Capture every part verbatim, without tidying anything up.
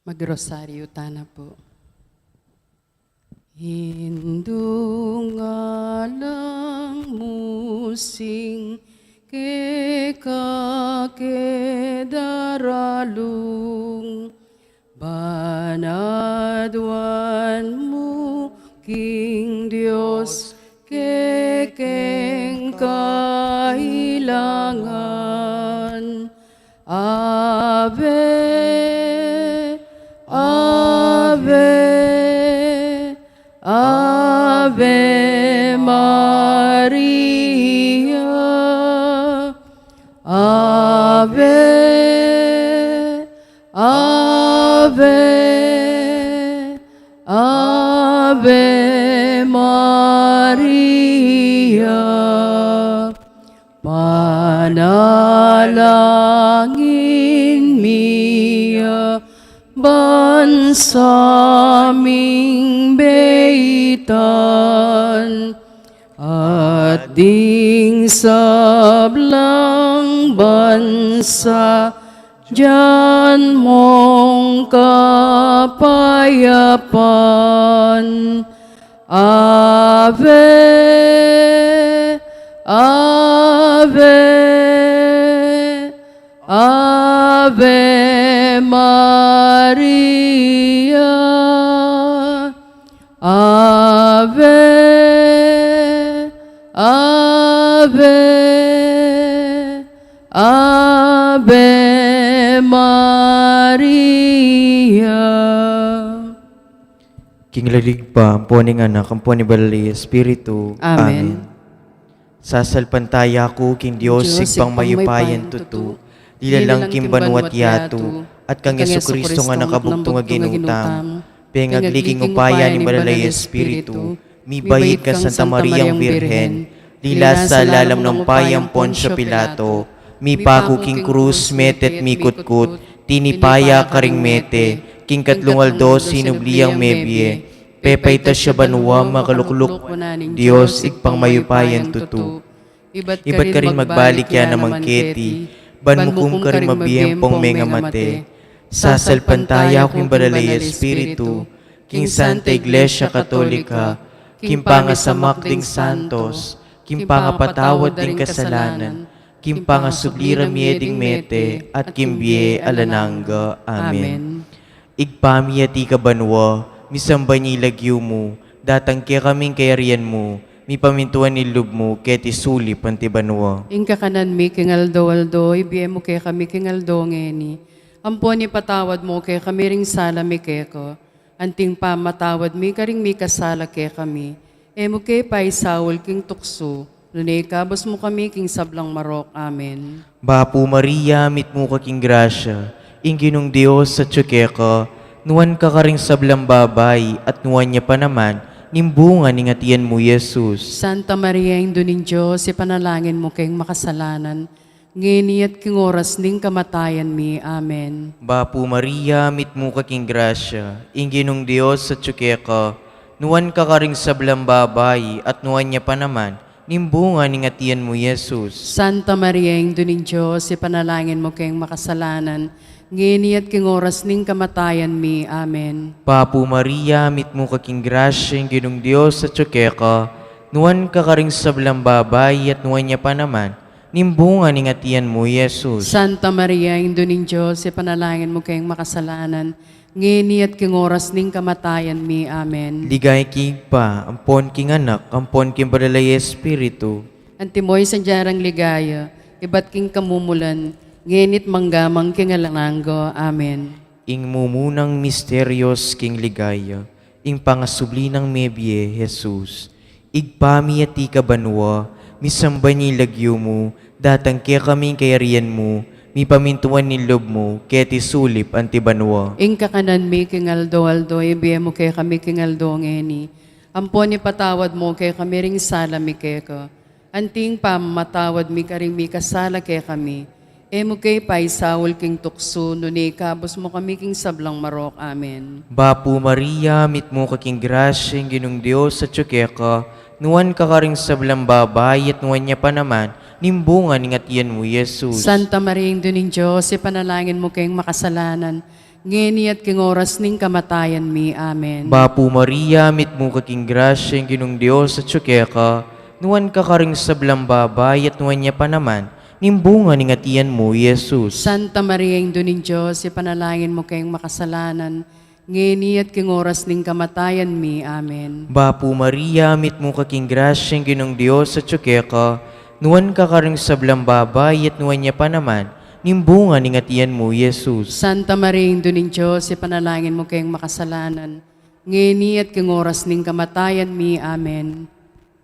Magrosaryo tana pu. Indu ngalang mu sing keka ke daralung, ban aduan mu king Dios kekeng kailangan. Ave, Ave, Ave Maria. Ave, Ave, Ave Maria. Panalangin mi ya ban sa ming baitan, at ding sablang bansa, dian mong kapayapan. Ave, Ave, Ave Maria. Ave, Ave, Ave Maria. King lagyu ning Ibpa, ampo ning Anak, ampo ning Banal a Espiritu. Amen. Amen. Sasalpantaya ku king Dios, Dios, Ibpang mayupayang tutu, linalang king banua't yatu, at kang Jesucristo a anak a bugtung a Ginu tamu, pengagli king upaya ning Banal a Espiritu, mibait kang Santa Mariang Birhen, linasa lalam ning upaya nang Poncio Pilato, mipaku king krus, mete't mikutkut, tinipa ya karing mete, king katlung aldo sinubli yang mebie, pepaitas ya banua, makalukluk wanan ning Dios, Ibpang mayupayang tutu. Ibat karin magbalik ya naman keti, ban mukum karing mabie ampong mengamate. Sasalpantaya ku king Banal a Espiritu, king Santa Iglesia Katolika, king pangasamak ding santos, king pangapatawad ding kasalanan, king pangasubli ring mie ding mete, at king bie alang angga. Amen. Amen. Ibpa mi, atiu ka banua, misamban ya ing lagyu mu, datang kekami ing kayarian mu, mipamintuan ing lub mu, keti sulip anti banua. Ing kakanan mi king aldo-aldo, ibie mu kekami king aldo ngeni. Ampon ipatawad mu kekami ring sala mi keka, anti ing pamamatawad mi karing mikasala kekami. E mu ke paisaul king tuksu, nune ikabus mu kami king sablang marok. Amen. Bapu Maria, mitmu ka king grasya, ing Ginung Dios atyu keka, nuan ka karing sablang babai, at nuan ya pa naman ning bunga ning atian mu, Jesus. Santa Maria, Indu ning Dios, ipanalangin mu keng makasalanan, ngeni at king oras ning kamatayan mi. Amen. Bapu Maria, mitmu ka king grasya, ing Ginung Dios atyu keka, nuan ka karing sablang babai, at nuan ya pa naman ning bunga ning atian mu, Jesus. Santa Maria, Indu ning Dios, ipanalangin mu keng makasalanan, ngeni at king oras ning kamatayan mi. Amen. Bapu Maria, mitmu ka king grasya, ing Ginung Dios atyu keka, nuan ka karing sablang babai, at nuan ya pa naman ning bunga ning atian mu, Jesus. Santa Maria, Indu ning Dios, ipanalangin mu keng makasalanan, ngeni at king oras ning kamatayan mi. Amen. Ligaya king Ibpa, ampon king Anak, ampon king Banal a Espiritu. Antimo ing sadya rang ligaya, ibat king kamumulan, ngeni't mangga man king alang angga. Amen. Ing mumunang misterios king ligaya, ing pangasubli nang mebie, Jesus. Ibpa mi, atiu ka banua, misamban ya ing lagyu mu, datang kekami ing kayarian mu, mipamintuan ing lub mu, keti sulip anti banua. Ing kakanan mi king aldo-aldo, ibie mu kekami king aldo ngeni. Ampon ipatawad mu kekami ring sala mi keka, anti ing pamamatawad mi karing mikasala kekami. E mu ke paisaul king tuksu, nune ikabus mu kami king sablang marok. Amen. Bapu Maria, mitmu ka king grasya, ing Ginung Dios atyu keka, nuan ka karing sablang babai, at nuan ya pa naman ning bunga ning atian mu, Jesus. Santa Maria, Indu ning Dios, ipanalangin mu keng makasalanan, ngeni at king oras ning kamatayan mi. Amen. Bapu Maria, mitmu ka king grasya, ing Ginung Dios atyu keka, nuan ka karing sablang babai, at nuan ya pa naman ning bunga ning atian mu, Jesus. Santa Maria, Indu ning Dios, ipanalangin mu keng makasalanan, ngeni at king oras ning kamatayan mi. Amen. Bapu Maria, mitmu ka king grasya, ing Ginung Dios atyu keka, nuan ka karing sablang babai, at nuan ya pa naman ning bunga ning atian mu, Jesus. Santa Maria, Indu ning Dios, ipanalangin mu keng makasalanan, ngeni at king oras ning kamatayan mi. Amen.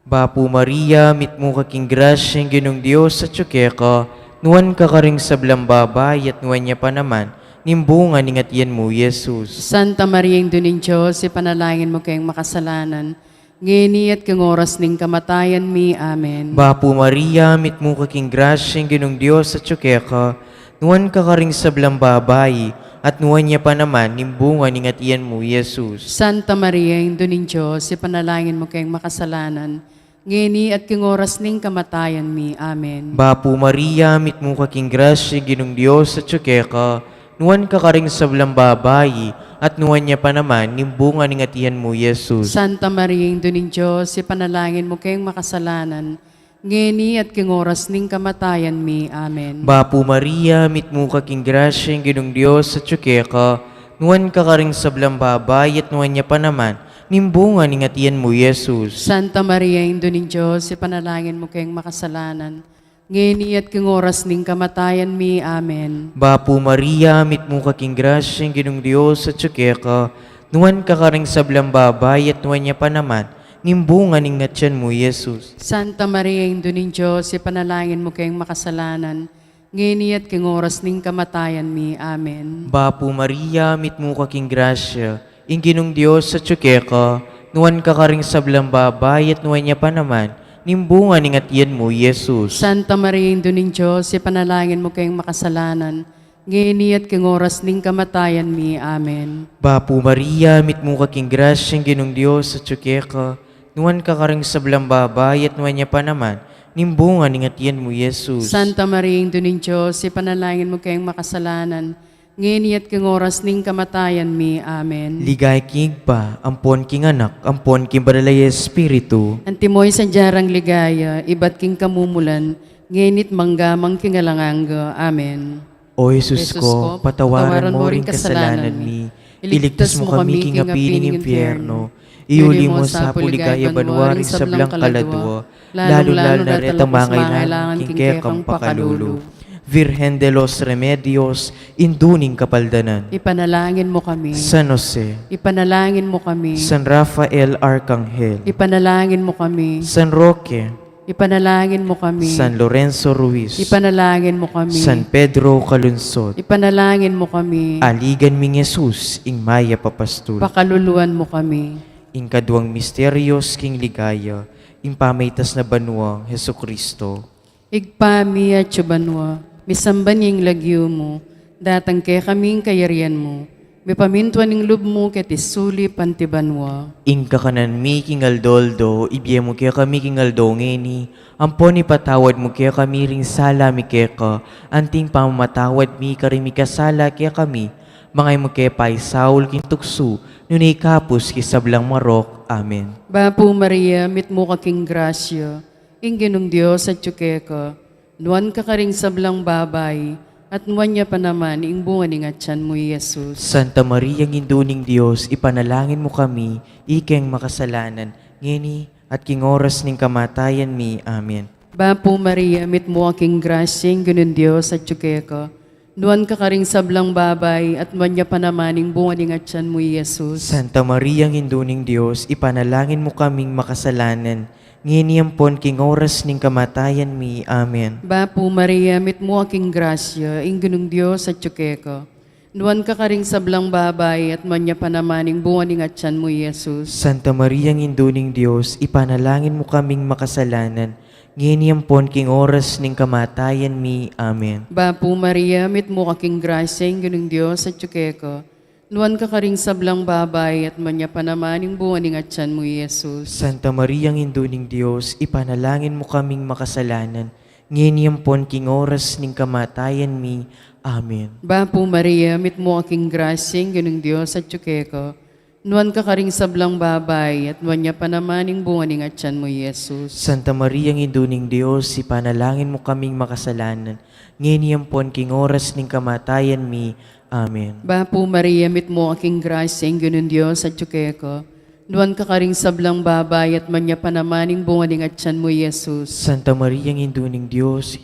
Bapu Maria, mitmu ka king grasya, ing Ginung Dios atyu keka, nuan ka karing sablang babai, at nuan ya pa naman ning bunga ning atian mu, Jesus. Santa Maria, Indu ning Dios, ipanalangin mu keng makasalanan, ngeni at king oras ning kamatayan mi. Amen. Bapu Maria, mitmu ka king grasya, ing Ginung Dios atyu keka, nuan ka karing sablang babai, at nuan ya pa naman ning bunga ning atian mu, Jesus. Santa Maria, Indu ning Dios, ipanalangin mu keng makasalanan, ngeni at king oras ning kamatayan mi. Amen. Bapu Maria, mitmu ka king grasya, ing Ginung Dios atyu keka, nuan ka karing sablang babai, at nuan ya pa naman ning bunga ning atian mu, Jesus. Santa Maria, Indu ning Dios, ipanalangin mu keng makasalanan, ngeni at king oras ning kamatayan mi. Amen. Bapu Maria, mitmu ka king grasya, ing Ginung Dios atyu keka, nuan ka karing sablang babai, at nuan ya pa naman ning bunga ning atian mu, Jesus. Santa Maria, Indu ning Dios, ipanalangin mu keng makasalanan, ngeni at king oras ning kamatayan mi. Amen. Bapu Maria, mitmu ka king grasya, ing Ginung Dios atyu keka, nuan ka karing sablang babai, at nuan ya pa naman ning bunga ning atian mu, Jesus. Santa Maria, Indu ning Dios, ipanalangin mu keng makasalanan, ngeni at king oras ning kamatayan mi. Amen. Bapu Maria, mitmu ka king grasya, ing Ginung Dios atyu keka, nuan ka karing sablang babai, at nuan ya pa naman ning bunga ning atian mu, Jesus. Santa Maria, Indu ning Dios, ipanalangin mu keng makasalanan, ngeni at king oras ning kamatayan mi. Amen. Bapu Maria, mitmu ka king grasya, ing Ginung Dios atyu keka, nuan ka karing sablang babai, at nuan ya pa naman ning bunga ning atian mu, Jesus. Santa Maria, Indu ning Dios, ipanalangin mu keng makasalanan, ngeni at king oras ning kamatayan mi. Amen. Ligaya king Ibpa, ampon king Anak, ampon king Banal a Espiritu. Antimo ing sadyang ligaya ibat king kamumulan, ngeni at mangga man king alang angga. Amen. O Jesus ko, patawaran mo ring kasalanan mi, iligtas mo kami king api ning impyerno, iuli mo sa pu king ligaya banua ring sablang kaladua, lalung-lalu na retang mangailangan king kekang pakalulu. Virgen de los Remedios, Indu ning Kapaldanan. Ipanalangin mo kami. San Jose. Ipanalangin mo kami. San Rafael Arcangel. Ipanalangin mo kami. San Roque. Ipanalangin mo kami. San Lorenzo Ruiz. Ipanalangin mo kami. San Pedro Calungsod. Ipanalangin mo kami. Aligan ming Jesus, ing mayap a pastul. Pakaluluan mo kami. Ing kaduang misteryos king ligaya, ing pamaitas na banuang Jesucristo. Ibpa mi atsu ka banua, misamban ya ing lagyu mu, datang kekami ing kayarian mu, mipamintuan ing lub mu keti sulip anti banua. Ing kakanan mi king aldo-aldo, ibie mu kekami king aldo ngeni, ampon ipatawad mu kekami ring sala mi keka, anti ing pamamatawad mi karing mikasala kekami, manga e mu ke paisaul king tuksu, nune ikabus king sablang marok. Amen. Bapu Maria, mitmu ka king grasya, ing Ginung Dios atyu keka, nuan ka karing sablang babai, at nuan ya pa naman ing bunga ning atian mu, i Jesus. Santa Maria, Indu ning Dios, ipanalangin mu kami, ikeng makasalanan, ngeni at king oras ning kamatayan mi. Amen. Bapu Maria, mitmu ka king grasya, ing Ginung Dios atyu keka, nuan ka karing sablang babai, at nuan ya pa naman ing bunga ning atian mu, i Jesus. Santa Maria, Indu ning Dios, ipanalangin mu kaming makasalanan, ngeni ampon king oras ning kamatayan mi. Amen. Bapu Maria, mitmu ka king grasya, ing Ginung Dios atyu keka, nuan ka karing sablang babai, at nuan ya pa naman ing bunga ning atian mu, i Jesus. Santa Maria, Indu ning Dios, ipanalangin mu kaming makasalanan, ngeni ampon king oras ning kamatayan mi. Amen. Bapu Maria, mitmu ka king grasya, ing Ginung Dios atyu keka, nuan ka karing sablang babai, at nuan ya pa naman ing bunga ning atian mu, i Jesus. Santa Maria, Indu ning Dios, ipanalangin mu kaming makasalanan, ngeni ampon king oras ning kamatayan mi. Amen. Bapu Maria, mitmu ka king grasya, ing Ginung Dios atyu keka. Nuan ka karing sablang babai, at nuan ya pa naman ing bunga ning atyan mu, Jesus. Santa Maria, Indu ning Dios, ipanalangin mu kaming makasalanan, ngeni ampon king oras ning kamatayan mi. Amen. Bapu Maria, mitmu ka king grasya, ing Ginung Dios atyu keka. Nuan ka karing sablang babai, at nuan ya pa naman ing bunga ning atyan mu, Jesus. Santa Maria, Indu ning Dios,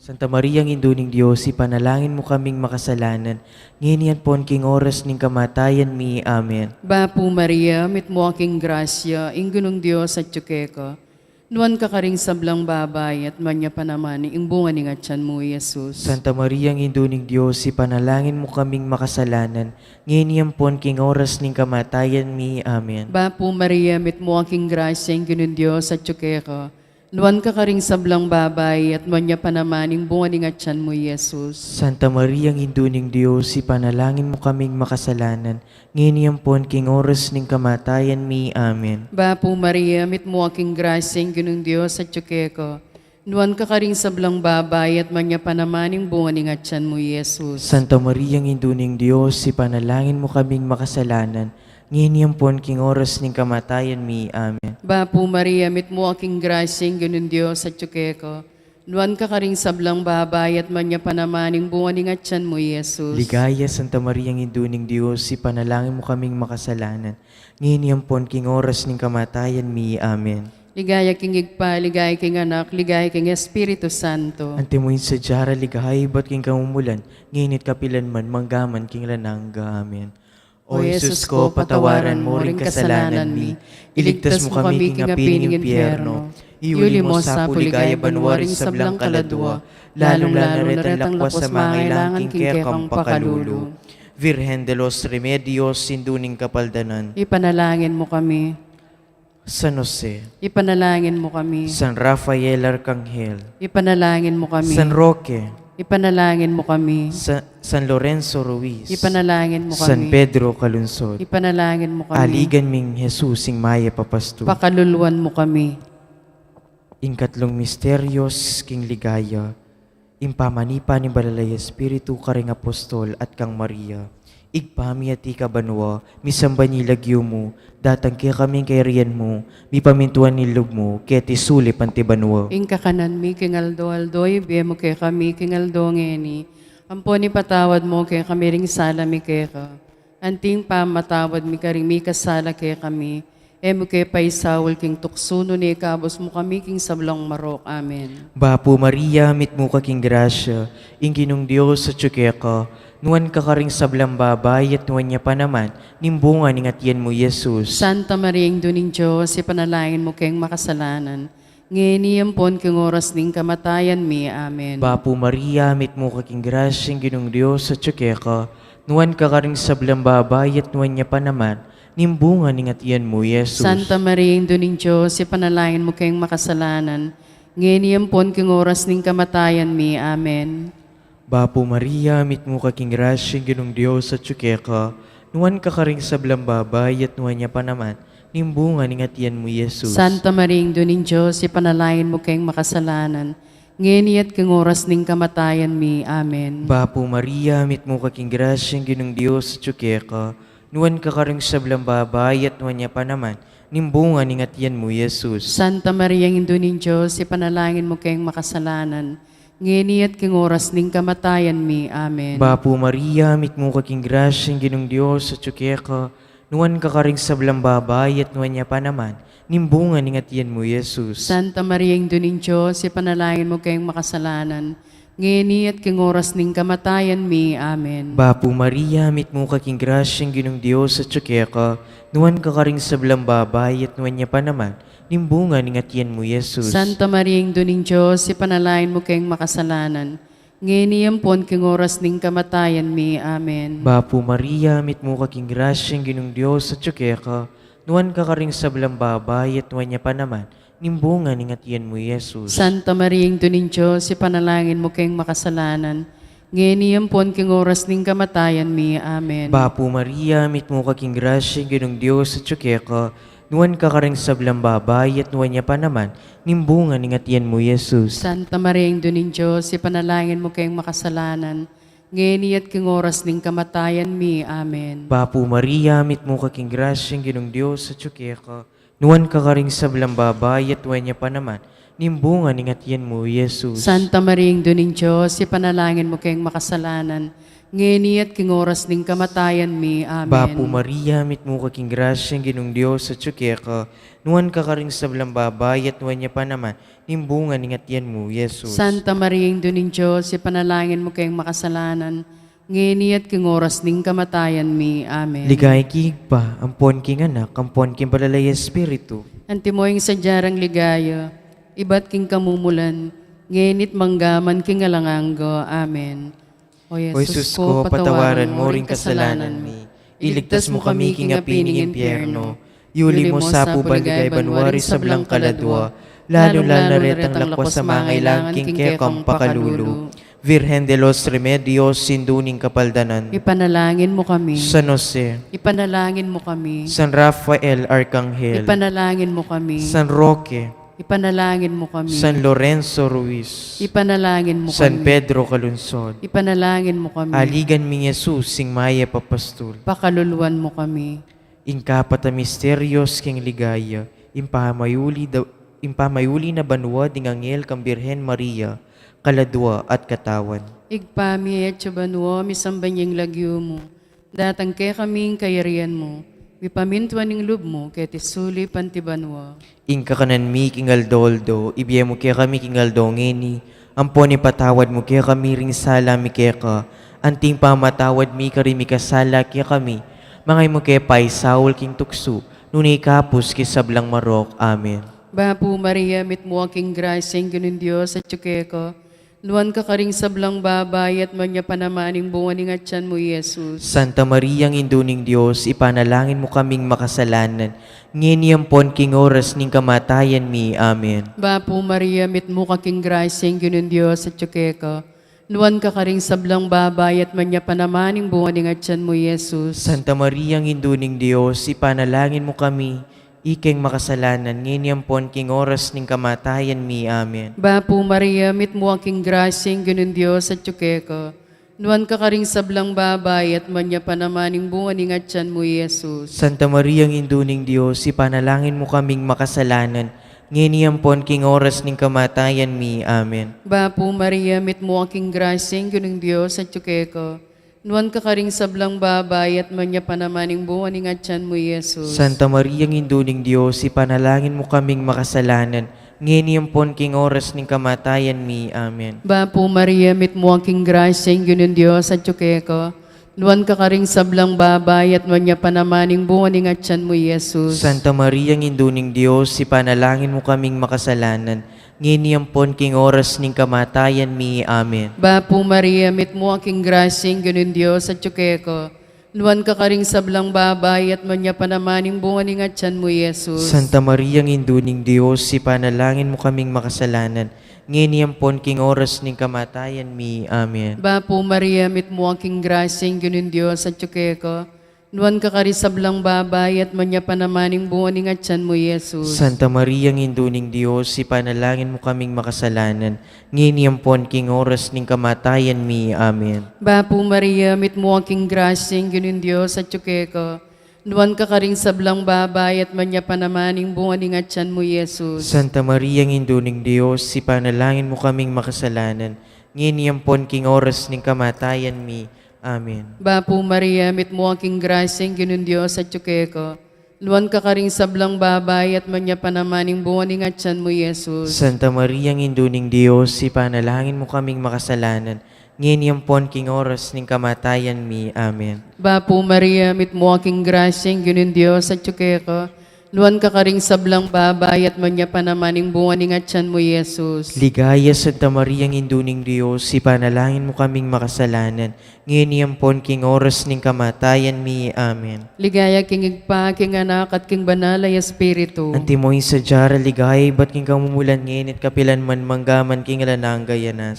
Santa Maria, Indu ning Dios, ipanalangin mu kaming makasalanan, ngeni ampon king oras ning kamatayan mi. Amen. Bapu Maria, mitmu ka king grasya, ing Ginung Dios atyu keka. Nuan ka karing sablang babai, at nuan ya pa naman ing bunga ning atyan mu, Jesus. Santa Maria, Indu ning Dios, ipanalangin mu kaming makasalanan, ngeni ampon king oras ning kamatayan mi. Amen. Bapu Maria, mitmu ka king grasya, ing Ginung Dios atyu keka. Nuan ka karing sablang babai, at nuan ya pa naman ing bunga ning atyan mu, Jesus. Santa Maria, Indu ning Dios, ipanalangin mu kaming makasalanan, ngeni ampon king oras ning kamatayan mi. Amen. Bapu Maria, mitmu ka king grasya, ing Ginung Dios atyu keka. Nuan ka karing sablang babai, at nuan ya pa naman ing bunga ning atyan mu, Jesus. Santa Maria, Indu ning Dios, ipanalangin mu kaming makasalanan, ngeni ampon king oras ning kamatayan mi. Amen. Bapu Maria, mitmu ka king grasya, ing Ginung Dios atyu keka. Nuan ka karing sablang babai, at nuan ya pa naman ing bunga ning atyan mu, Jesus. Ligaya, Santa Maria, Indu ning Dios, ipanalangin mu kaming makasalanan, ngeni ampon king oras ning kamatayan mi. Amen. Ligaya king Ibpa, ligaya king Anak, ligaya king Espiritu Santo. Antimo ing sadya ra ligaya ibat king kamumulan, ngeni at kapilan man, manggaman king alang angga. Amen. O Jesus ko, patawaran mu ring kasalanan mi, iligtas mu kami king api ning impyerno, iuli mu sa pu king ligaya banua ring sablang kaladua, lalung-lalu na retang lakuas a mangailangan king kekang pakalulu. Virgen de los Remedios, Indu ning Kapaldanan, ipanalangin mu kami. San Jose, ipanalangin mu kami. San Rafael Arcangel, ipanalangin mu kami. San Roque, ipanalangin mu kami. Sa-, San Lorenzo Ruiz, ipanalangin mu kami. San Pedro Calungsod, ipanalangin mu kami. Aligan ming Jesus, ing mayap a pastul, pakaluluan mu kami. Ing katlung misterios king ligaya, ing pamanipa ning Banal a Espiritu karing apostol at kang Maria. Ibpa mi, atiu ka banua, misamban ya ing lagyu mu, datang kekami ing kayarian mu, mipamintuan ing lub mu, keti sulip anti banua. Ing kakanan mi king aldo-aldo, ibie mu kekami king aldo ngeni, ampon ipatawad mu kekami ring sala mi keka, anti ing pamamatawad mi karing mikasala kekami, e mu ke paisaul king tuksu, nune ikabus mu kami king sablang marok. Amen. Bapu Maria, mitmu ka king grasya, ing Ginung Dios atyu keka, nuan ka karing sablang babai, at nuan ya pa naman ing bunga ning atian mu, Jesus. Santa Maria, Indu ning Dios, ipanalangin mu keng makasalanan, ngeni ampon king oras ning kamatayan mi. Amen. Bapu Maria, mitmu ka king grasya, ing Ginung Dios atyu keka, nuan ka karing sablang babai, at nuan ya pa naman ing bunga ning atian mu, Jesus. Santa Maria, Indu ning Dios, ipanalangin mu keng makasalanan, ngeni ampon king oras ning kamatayan mi. Amen. Bapu Maria, mitmu ka king grasya, ing Ginung Dios atyu keka, nuan ka karing sablang babai, at nuan ya pa naman ing bunga ning atian mu, Jesus. Santa Maria, Indu ning Dios, ipanalangin mu keng makasalanan, ngeni at king oras ning kamatayan mi. Amen. Bapu Maria, mitmu ka king grasya, ing Ginung Dios atyu keka, nuan ka karing sablang babai, at nuan ya pa naman ing bunga ning atian mu, Jesus. Santa Maria, Indu ning Dios, ipanalangin mu keng makasalanan, ngeni at king oras ning kamatayan mi. Amen. Bapu Maria, mitmu ka king grasya, ing Ginung Dios atyu keka, nuan ka karing sablang babai, at nuan ya pa naman ing bunga ning atian mu, Jesus. Santa Maria, Indu ning Dios, ipanalangin mu keng makasalanan, ngeni at king oras ning kamatayan mi. Amen. Bapu Maria, mitmu ka king grasya, ing Ginung Dios atyu keka, nuan ka karing sablang babai, at nuan ya pa naman ing bunga ning atian mu, Jesus. Santa Maria, Indu ning Dios, ipanalangin mu keng makasalanan, ngeni ampon king oras ning kamatayan mi. Amen. Bapu Maria, mitmu ka king grasya, ing Ginung Dios atyu keka, nuan ka karing sablang babai, at nuan ya pa naman ing bunga ning atian mu, Jesus. Santa Maria, Indu ning Dios, ipanalangin mu keng makasalanan, ngeni ampon king oras ning kamatayan mi. Amen. Bapu Maria, mitmu ka king grasya, ing Ginung Dios atyu keka, Nuan ka karing sablang babai, at nuan ya pa naman ning bunga ning atian mu, Jesus. Santa Maria, Indu ning Dios, ipanalangin mu keng makasalanan, ngeni at king oras ning kamatayan mi. Amen. Bapu Maria, mitmu ka king grasya, ing Ginung Dios atyu keka. Nuan ka karing sablang babai, at nuan ya pa naman ning bunga ning atian mu, Jesus. Santa Maria, Indu ning Dios, ipanalangin mu keng makasalanan, ngeni at king oras ning kamatayan mi. Amen. Bapu Maria, mitmu ka king grasya, ing Ginung Dios atyu keka. Nuan ka karing sablang babai, at nuan ya pa naman ning bunga ning atian mu, Jesus. Santa Maria, Indu ning Dios, ipanalangin mu keng makasalanan, ngeni at king oras ning kamatayan mi. Amen. Ligaya king Ibpa, ampon king Anak, ampon king Banal a Espiritu. Antimo ing sadya rang ligaya, ibat king kamumulan, ngeni't manggaman king alang angga. Amen. O Jesus ko, patawaran mu ring kasalanan mi. Iligtas mu kami king api ning impyerno. Yuli mu sa pu ban ligaya banua ring sablang kaladua, lalung-lalu na retang lakuas a mangailangan king kekang pakalulu. Virgen de los Remedios, Indu ning Kapaldanan. Ipanalangin mu kami. San Jose. Ipanalangin mu kami. San Rafael Arkanghel. Ipanalangin mu kami. San Roque. Ipanalangin mu kami. San Lorenzo Ruiz. Ipanalangin mu kami. San Pedro Calungsod. Ipanalangin mu kami. Aligan ming Jesus, ing mayap a pastul. Pakaluluan mu kami. Ing kapat a misterios king ligaya, ing pamayuli da, ing pamayuli na banua ding anghel kang Birhen Maria, kaladua at katawan. Ibpa mi, atsu ka banua, misamban ya ing lagyu mu. Datang kekami ing kayarian mu. Mipamintuan ing lub mu, keti sulip anti banua. Ing kakanan mi king aldo-aldo, ibie mu kekami king aldo ngeni, ampon ipatawad mu kekami ring sala mi keka, anti ing pamamatawad mi karing mikasala kekami, manga e mu ke paisaul king tuksu, nune ikabus king sablang marok. Amen. Bapu Maria, mitmu ka king grasya, ing Ginung Dios atyu keka. Nuan ka karing sablang babai, at nuan ya pa naman ing bunga ning atian mu, Jesus. Santa Maria, Indu ning Dios, ipanalangin mu kaming makasalanan, ngeni ampon king oras ning kamatayan mi. Amen. Bapu Maria, mitmu ka king grasya, ing Ginung Dios atyu keka. Nuan ka karing sablang babai, at nuan ya pa naman ing bunga ning atian mu, Jesus. Santa Maria, Indu ning Dios, ipanalangin mu kami, ikeng makasalanan, ngeni ampon king oras ning kamatayan mi. Amen. Bapu Maria, mitmu ka king grasya, ing Ginung Dios atyu keka. Nuan ka karing sablang babai, at nuan ya pa naman ing bunga ning atian mu, Jesus. Santa Maria, Indu ning Dios, ipanalangin mu kaming makasalanan, ngeni ampon king oras ning kamatayan mi. Amen. Bapu Maria, mitmu ka king grasya, ing Ginung Dios atyu keka. Nuan ka karing sablang babai, at nuan ya pa naman ing bunga ning atian mu, Jesus. Santa Maria, Indu ning Dios, ipanalangin mu kaming makasalanan, ngeni ampon king oras ning kamatayan mi. Amen. Bapu Maria, mitmu ka king grasya, ing Ginung Dios atyu keka. Nuan ka karing sablang babai, at nuan ya pa naman ing bunga ning atian mu, Jesus. Santa Maria, Indu ning Dios, ipanalangin mu kaming makasalanan, ngeni ampon king oras ning kamatayan mi. Amen. Bapu Maria, mitmu ka king grasya, ing Ginung Dios atyu keka. Nuan ka karing sablang babai, at nuan ya pa naman ing bunga ning atian mu, Jesus. Santa Maria, Indu ning Dios, ipanalangin mu kaming makasalanan, ngeni ampon king oras ning kamatayan mi. Amen. Bapu Maria, mitmu ka king grasya, ing Ginung Dios atyu keka. Nuan ka karing sablang babai, at nuan ya pa naman ing bunga ning atian mu, Jesus. Santa Maria, Indu ning Dios, ipanalangin mu kaming makasalanan, ngeni ampon king oras ning kamatayan mi. Amen. Bapu Maria, mitmu ka king grasya, ing Ginung Dios atyu keka. Nuan ka karing sablang babai, at nuan ya pa naman ing bunga ning atian mu, Jesus. Santa Maria, Indu ning Dios, ipanalangin mu kaming makasalanan, ngeni ampon king oras ning kamatayan mi. Amen. Bapu Maria, mitmu ka king grasya, ing Ginung Dios atyu keka. Nuan ka karing sablang babai, at nuan ya pa naman ing bunga ning atian mu, Jesus. Santa Maria, Indu ning Dios, ipanalangin mu kaming makasalanan, ngeni ampon king oras ning kamatayan mi. Amen. Bapu Maria, mitmu ka king grasya, ing Ginung Dios atyu keka. Nuan ka karing sablang babai, at nuan ya pa naman ing bunga ning atian mu, Jesus. Ligaya, Santa Maria, Indu ning Dios, ipanalangin mu kaming makasalanan, ngeni ampon king oras ning kamatayan mi. Amen. Ligaya king Ibpa, king Anak, at king Banal a Espiritu. Antimo ing sadya rang ligaya, ibat king kamumulan, ngeni at kapilan man, manggaman king alang angga. Amen.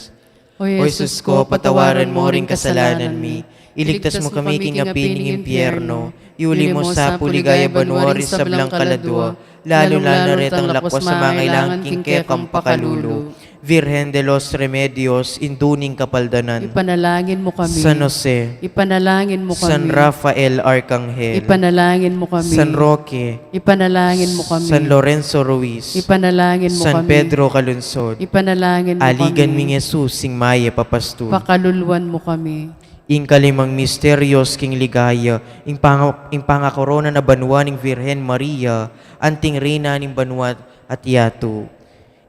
O Jesus ko, patawaran mu ring kasalanan mi, Iligtas mu kami king api ning impyerno. Iuli mu sa pu king ligaya banua ring sablang kaladua, lalung-lalu na retang lakuas mangailangan king kekang pakalulu. Virgen de los Remedios, Indu ning Kapaldanan. Ipanalangin mu kami. San Jose. Ipanalangin mu kami. San Rafael Arkanghel. Ipanalangin mu kami. San Roque. Ipanalangin mu kami. San Lorenzo Ruiz. Ipanalangin mu kami. San Pedro Calungsod. Ipanalangin mu kami. Aligan ming Jesus, ing mayap a pastul. Pakaluluan mu kami. Ing kalimang misterios king ligaya, ing panga-, ing pangakorona na banua ning Virgen Maria, anting Reyna ning banua at yatu.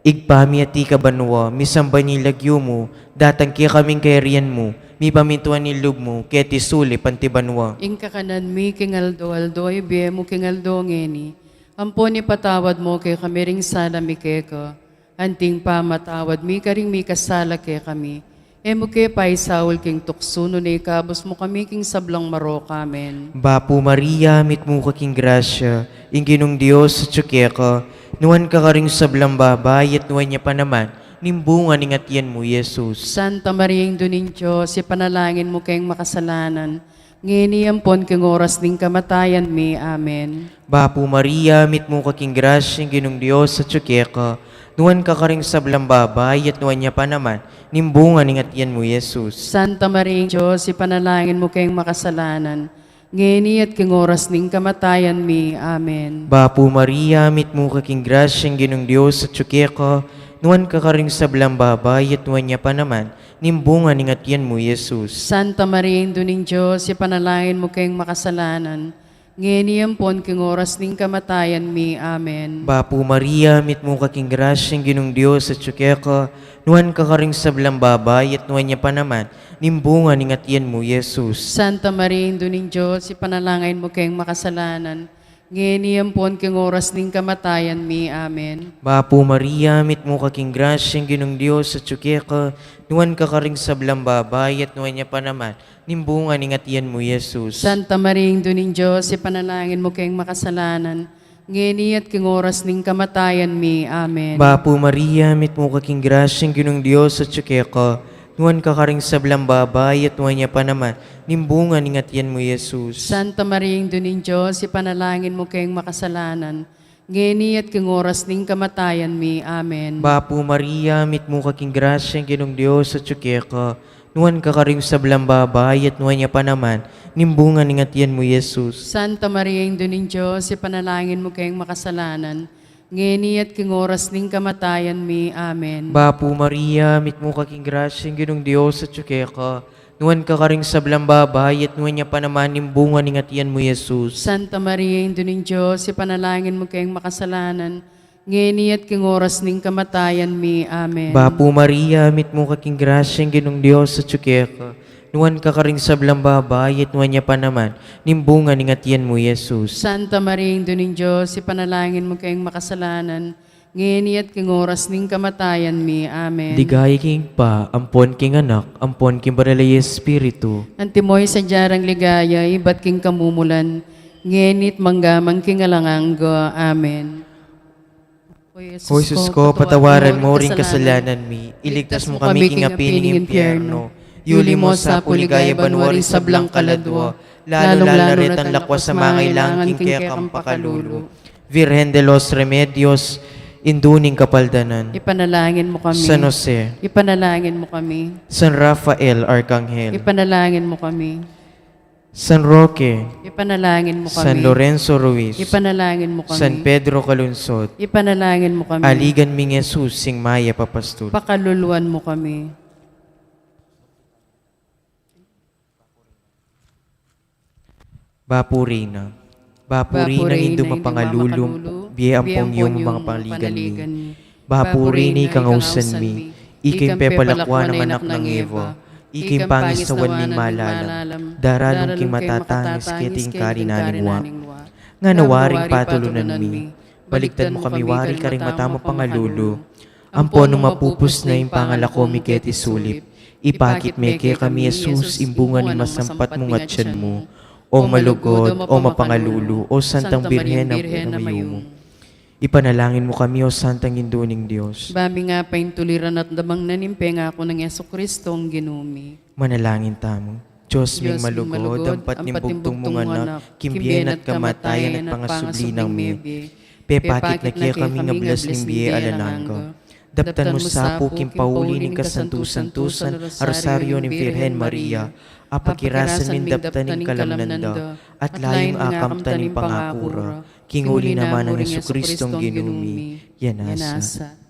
Ibpa mi, atiu ka banua, misamban ya ing lagyu mu, datang kekami ing kayarian mu, mipamintuan ing lub mu, keti sulip anti banua. Ing kakanan mi king aldo-aldo, ibie mu king aldo ngeni. Ampon ipatawad mu kekami ring sala mi keka, anting pamatawad mi karing mikasala kekami. E mu ke paisaul king tuksu, nune ikabus mu kami king sablang marok. Amen. Bapu Maria, mitmu ka king grasya, ing Ginung Dios atyu keka, nuan ka karing sablang babai, at nuan ya pa naman ning bunga ning atian mu, Jesus. Santa Maria, Indu ning Dios, ipanalangin mu keng makasalanan, ngeni ampon king oras ning kamatayan mi. Amen. Bapu Maria, mitmu ka king grasya, ing Ginung Dios atyu keka, nuan ka karing sablang babai, at nuan ya pa naman ning bunga ning atian mu, Jesus. Santa Maria, Indu ning Dios, ipanalangin mu keng makasalanan, ngeni at king oras ning kamatayan mi. Amen. Bapu Maria, mitmu ka king grasya, ing Ginung Dios atyu keka, nuan ka karing sablang babai, at nuan ya pa naman ning bunga ning atian mu, Jesus. Santa Maria, Indu ning Dios, ipanalangin mu keng makasalanan, ngeni ampon king oras ning kamatayan mi. Amen. Bapu Maria, mitmu ka king grasya, ing Ginung Dios atyu keka, nuan ka karing sablang babai, at nuan ya pa naman ning bunga ning atian mu, Jesus. Santa Maria, Indu ning Dios, ipanalangin mu keng makasalanan, ngeni ampon king oras ning kamatayan mi. Amen. Bapu Maria, mitmu ka king grasya, ing Ginung Dios atyu keka, nuan ka karing sablang babai, at nuan ya pa naman ning bunga ning atian mu, Jesus. Santa Maria, Indu ning Dios, ipanalangin mu keng makasalanan, ngeni at king oras ning kamatayan mi. Amen. Bapu Maria, mitmu ka king grasya, ing Ginung Dios atyu keka, nuan ka karing sablang babai, at nuan ya pa naman ning bunga ning atian mu, Jesus. Santa Maria, Indu ning Dios, ipanalangin mu keng makasalanan, ngeni at king oras ning kamatayan mi. Amen. Bapu Maria, mitmu ka king grasya, ing Ginung Dios atyu keka, nuan ka karing sablang babai, at nuan ya pa naman ning bunga ning atian mu, Jesus. Santa Maria, Indu ning Dios, ipanalangin mu keng makasalanan, ngeni at king oras ning kamatayan mi. Amen. Bapu Maria, mitmu ka king grasya, ing Ginung Dios atyu keka, nuan ka karing sablang babai, at nuan ya pa naman ning bunga ning atian mu, Jesus. Santa Maria, Indu ning Dios, ipanalangin mu keng makasalanan, ngeni at king oras ning kamatayan mi. Amen. Bapu Maria, mitmu ka king grasya, ing Ginung Dios atyu keka, nuan ka karing sablang babai, at nuan ya pa naman ning bunga ning atian mu, Jesus. Santa Maria, Indu ning Dios, ipanalangin mu keng makasalanan, ngeni at king oras ning kamatayan mi. Amen. Ligaya king Ibpa, ampon king Anak, ampon king Banal a Espiritu. Antimo ing sadya rang ligaya, ibat king kamumulan, ngeni at mangga man king alang angga. Amen. O Jesus ko, patawaran mu ring kasalanan mi, iligtas mu kami king api ning impyerno, yuli mu sa pu king ligaya banua ring sablang kaladua, lalung-lalu na retang lakuas a mangailangan king kekang pakalulu. Virgen de los Remedios, Indu ning Kapaldanan. Ipanalangin mu kami. San Jose. Ipanalangin mu kami. San Rafael Arkanghel. Ipanalangin mu kami. San Roque. Ipanalangin mu kami. San Lorenzo Ruiz. Ipanalangin mu kami. San Pedro Calungsod. Ipanalangin mu kami. Aligan ming Jesus, ing mayap a pastul. Pakaluluan mu kami. Bapu Reyna. Bapu Reyna, Indu mapangalulu, bie ampon yumu ing pangaligan mi. Bapu Reyna, ika ing ausan mi, ika ing pepalakuan nang anak nang Eva, ika ing pangisnawan ming malalam, daralan king matatangis keti ing karinan ning wa. Ngana wari ing patulunan mi, baligtad mu kami wari karing mata mu pangalulu. Ampon nung mapupus na ing pangalako mi keti sulip, ipakit me kekami Jesus, ing bunga ning masampat mung atian mu. O malugud, o mapangalulu, o Santang Birhen a mayumu. Ipanalangin mu kami, o Santang Indu ning Dios. Ba ming apaintuliran at damang na ning pengaku nang Jesucristo ing Ginu mi. Manalangin tamu. Dios ming malugod, ampat ning bugtung mung Anak, king bie na at kamatayan at pangasubli nang mie. Pepakit na kekami ing ablas ning bie alang angga. Daptan mu sa pu king pauli ning kasantu-santusan a Rosario ning Virgen Maria, apakirasan ming daptan ing kalamnan da, at layun ing akamtan ning pangaku ra, king uli na man nang Jesucristo a Ginu mi. Yan nasa.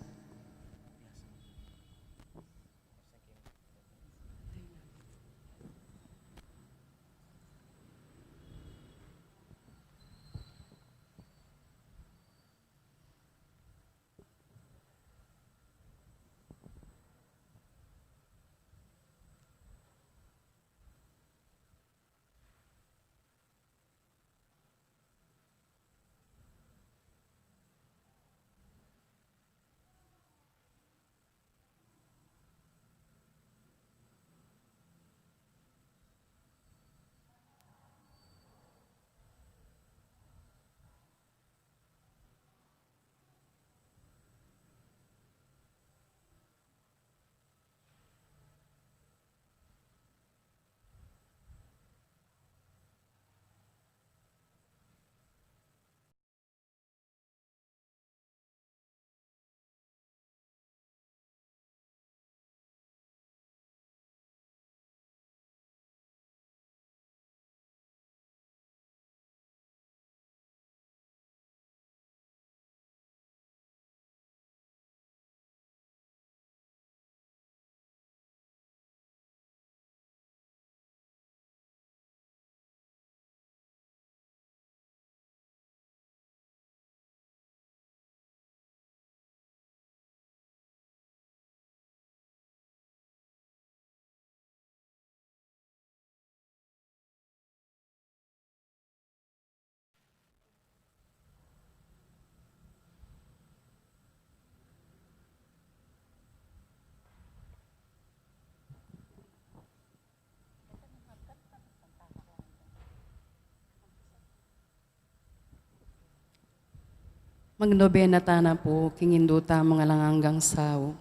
Magnobena tana pu king Indu tamung alang anggang sau.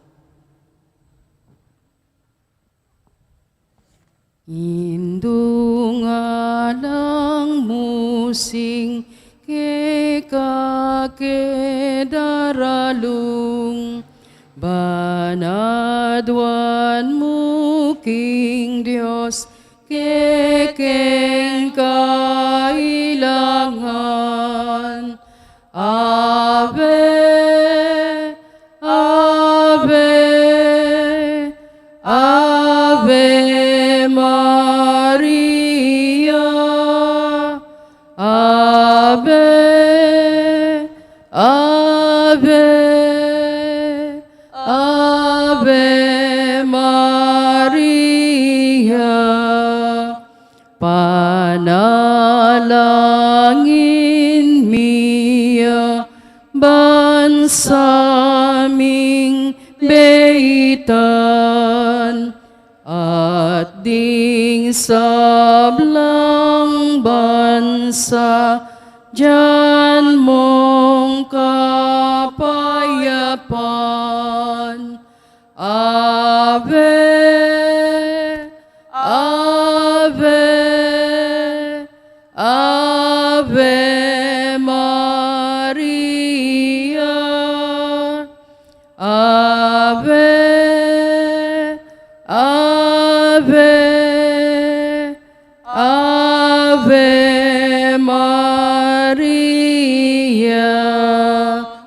Indu, ngalang mu sing keka ke daralung, ban aduan mu king Dios kekeng kailangan. Ave, Ave, Ave Maria. Ave, Ave, Ave Maria. Panalangin mi ya ban sa ming beitan, at ding sablang bansa, dyan mung kapayapan. Ave, Ave, Ave Maria. Ave, Ave, Ave Maria.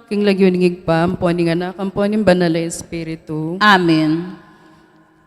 King lagyu ning Ibpa, ampo ning Anak, ampo ning Banal a Espiritu. Amen.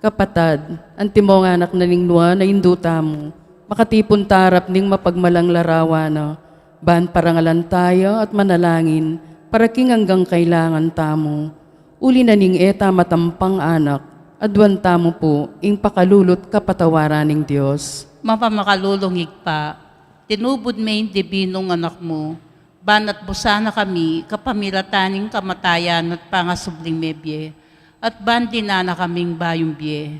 Kapatad, antimong anak na ning Nuan a Indu tamu, makatipun ta arap ning mapagmalang larawan na, ban parangalan taya at manalangin para king anggang kailangan tamu. Uli na ning e ta matampang anak, aduan tamu pu ing pakalulu't kapatawaran ning Dios. Mapamakalulung Ibpa, tinubud me ing dibinung Anak mu, ban atbusan na kami kapamilatan ning kamatayan at pangasubling mebie, at ban dinan na kaming bayung bie.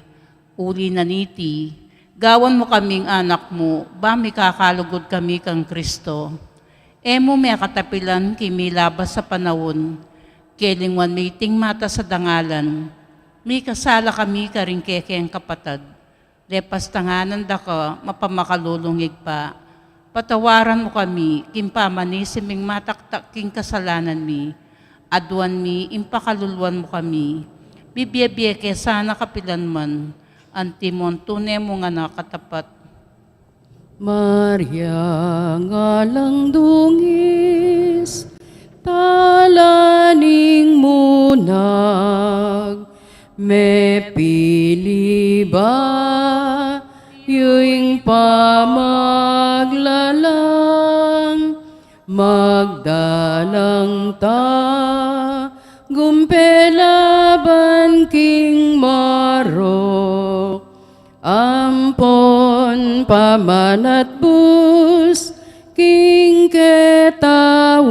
Uli na niti, gawan mu kaming anak mu, ban mikakalugud kami kang Kristo. E mu mekatapilan king milabas a panaun, kelingwan me iting matas a dangalan, mikasala kami karing kekeng kapatad, Lepas tanganan da ka, mapamakalulung Ibpa, patawaran mu kami king pamanisi ming mataktak king kasalanan mi, aduan mi ing pakaluluan mu kami, bibie-bie ke sana kapilan man, anti mu ing tune mung anak a tapat. Maria, alang dungis, tala ning munag, mepili bayu ing pamaglalang, magdalang tagumpay laban king marok, ampon pamanatbus king katawan.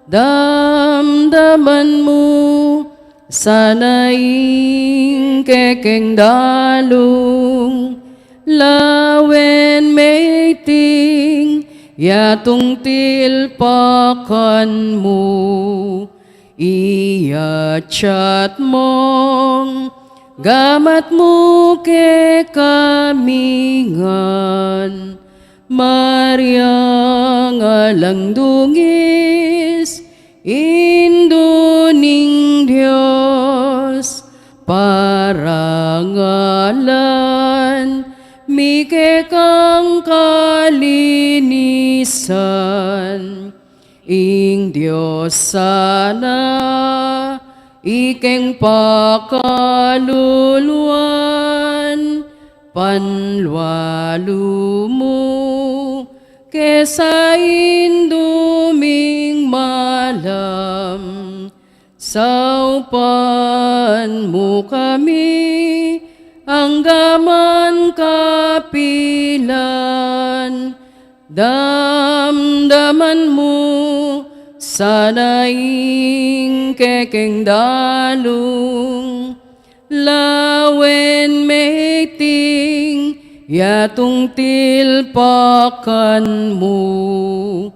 Damdaman mu sana ing kekeng dalung, lawen meting yatung tilpakan mu, iyatyat mung gamat mu kekami ngan. Maria, alang dungis, Indu ning Dios, parangalan mi kekang kalinisan. Ing Dios sana ikeng pakaluluan, panlualu mu kesa indu ming malam. Saupan mu kami angga man kapilan, damdaman mu sana ing kekeng dalung, lawen meting yatung tilpakan mu,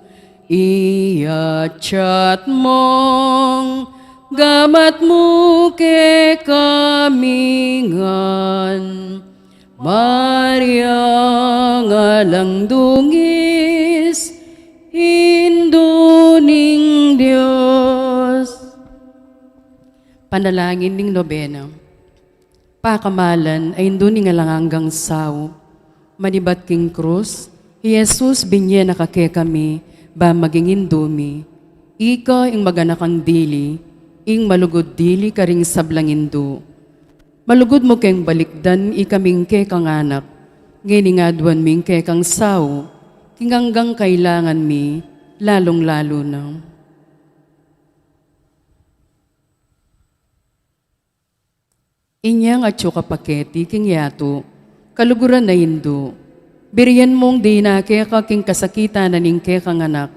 iyatyat mung gamat mu kekami ngan. Maria, alang dungis, Indu ning Dios. Panalangin ning Nobena. Pakamalan a Indu ning alang anggang saup, manibat king krus, i Jesus binye na ka kekami, ban maging Indu mi. Ika ing maganakang dili, ing malugud dili karing sablang indu. Malugud mu keng balikdan ikaming kekang anak, ngeni aduan mi ing kekang saup, king anggang kailangan mi, lalung-lalu na. Inyang atyu ka pa keti king yatu, kaluguran a Indu, birian mung dinan keka king kasakitan na ning kekang anak.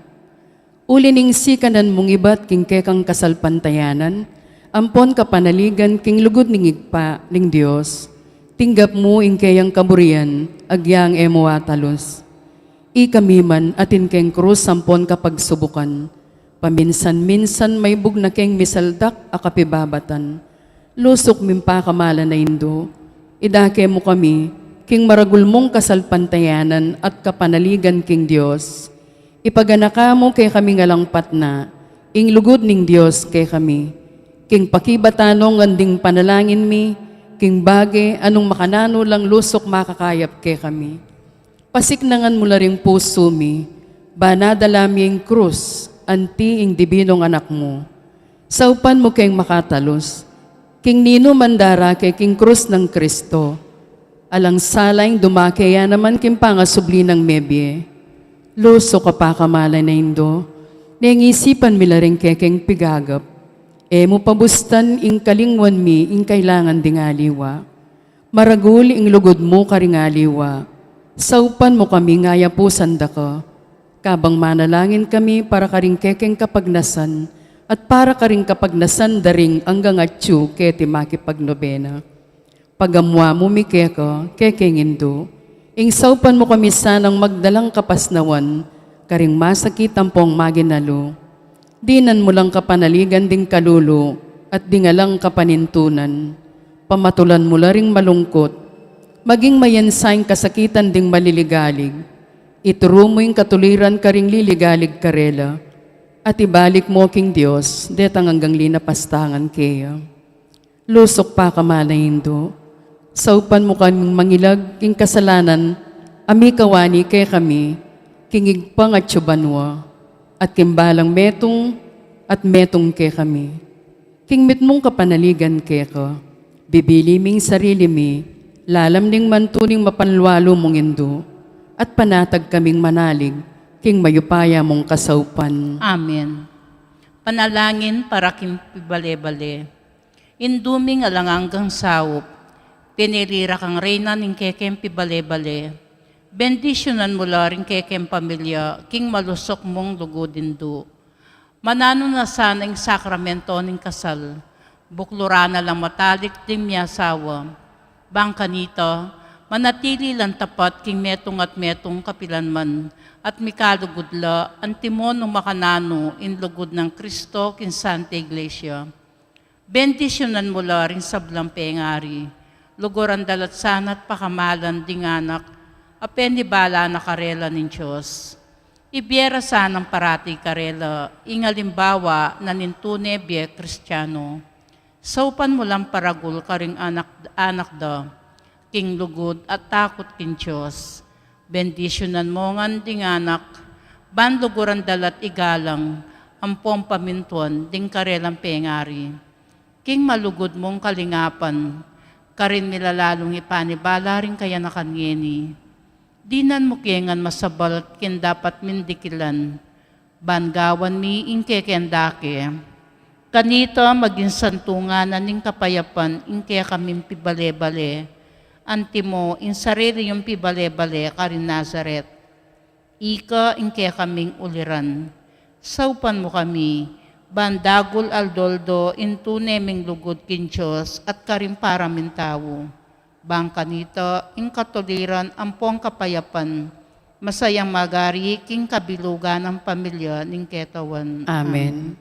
Uli ning sikanan mung ibat king kekang kasalpantayanan, ampon kapanaligan king lugud ning Ibpa ning Dios, tinggap mu ing keyang kaburian, agyang e mu atalus. Ikami man atin keng krus ampon kapagsubukan, paminsan-minsan maibug na keng misaldak a kapibabatan. Lusuk ming pakamalan a Indu, idake mu kami king maragul mung kasalpantayanan at kapanaligan king Dios. Ipaganaka mu kekami ngan alang patna ing lugud ning Dios kekami. King pakibatan nong anding panalangin mi, king bage a nung makananu lang lusuk makakayap kekami. Pasiknangan mu la ring pusu mi, ban adala mi ing krus, anti ing dibinung anak mu. Saupan mu keng makatalus, king ninuman darake king krus nang Kristo. Alang sala ing dumake ya naman king pangasubli nang mebie. Lusuk a pakamalan a Indu, neng isipan mi la ring kekeng pigagap. E mu pabustan ing kalingwan mi ing kailangan ding aliwa. Maragul ing lugud mu karing aliwa, saupan mu kami ngan ayapusan da ka. Kabang manalangin kami para karing kekeng kapagnasan, at para karing kapagnasan da ring anggang atyu keti makipagnobena. Pagamuan mu mi keka, kekeng Indu, ing saupan mu kami sanang magdalang kapasnawan, karing masakit ampong maginalu. Dinan mu lang kapanaligan ding kalulu at ding alang kapanintunan. Pamatulan mu la ring malungkut, Maging mayansa ing kasakitan ding maliligalig, ituru mu ing katuliran karing liligalig karela, at ibalik mu king Dios detang anggang linapastangan keya. Lusuk pakamalan Indu, saupan mu kaming mangilag king kasalanan a mikawani kekami, king Ibpa ngatsu banua, at king balang metung at metung kekami. King mitmung kapanaligan keka, bibili ming sarili mi, lalam ning mantuning mapanlualu mung Indu, at panatag kaming manalig king mayupaya mung kasaupan. Amen. Panalangin para king pibale-bale. Indu ming alang anggang saup, tinili ra kang Reyna ning kekem pibale-bale. Bendisyunan mu la ring kekem pamilya king malusuk mung lugud, Indu. Mananu na sana ing sakramento ning kasal, bukluran na lang matalik ding miasawa. Bang kanita, manatili lang tapat king metung at metung kapilanman, at mikalugud la, antimo nung makananu ing lugud nang Kristo king Santa Iglesia. Bendisyunan mu la ring sablang pengari, luguran da la sana at pakamalan ding anak a penibala na karela ning Dios. Ibie ra sanang parati karela ing alimbawa na ning tune bie Kristiano. Saupan mu lang paragul karing anak, anak da king lugud at takut king Dios. Bendisyunan mu ngan ding anak, ban luguran da la't igalang ampong pamintuan ding karelang pengari. King malugud mung kalingapan, karin mi la lalung ipanibala ring kayanakan ngeni. Dinan mu ke ngan masabal king dapat ming dikilan, ban gawan mi ing kekeng dake. Kanita maging santungan na ning kapayapan ing kekaming pibale-bale, antimo ing sarili yung pibale-bale karin Nazaret. Ika ing kekaming uliran. Saupan mu kami, ban dagul aldo-aldo ing tune ming lugud king Dios at karing para ming tau. Bang kanita ing katuliran ampong kapayapan, masayang magari king kabilugan nang pamilya ning ketawan. Amen.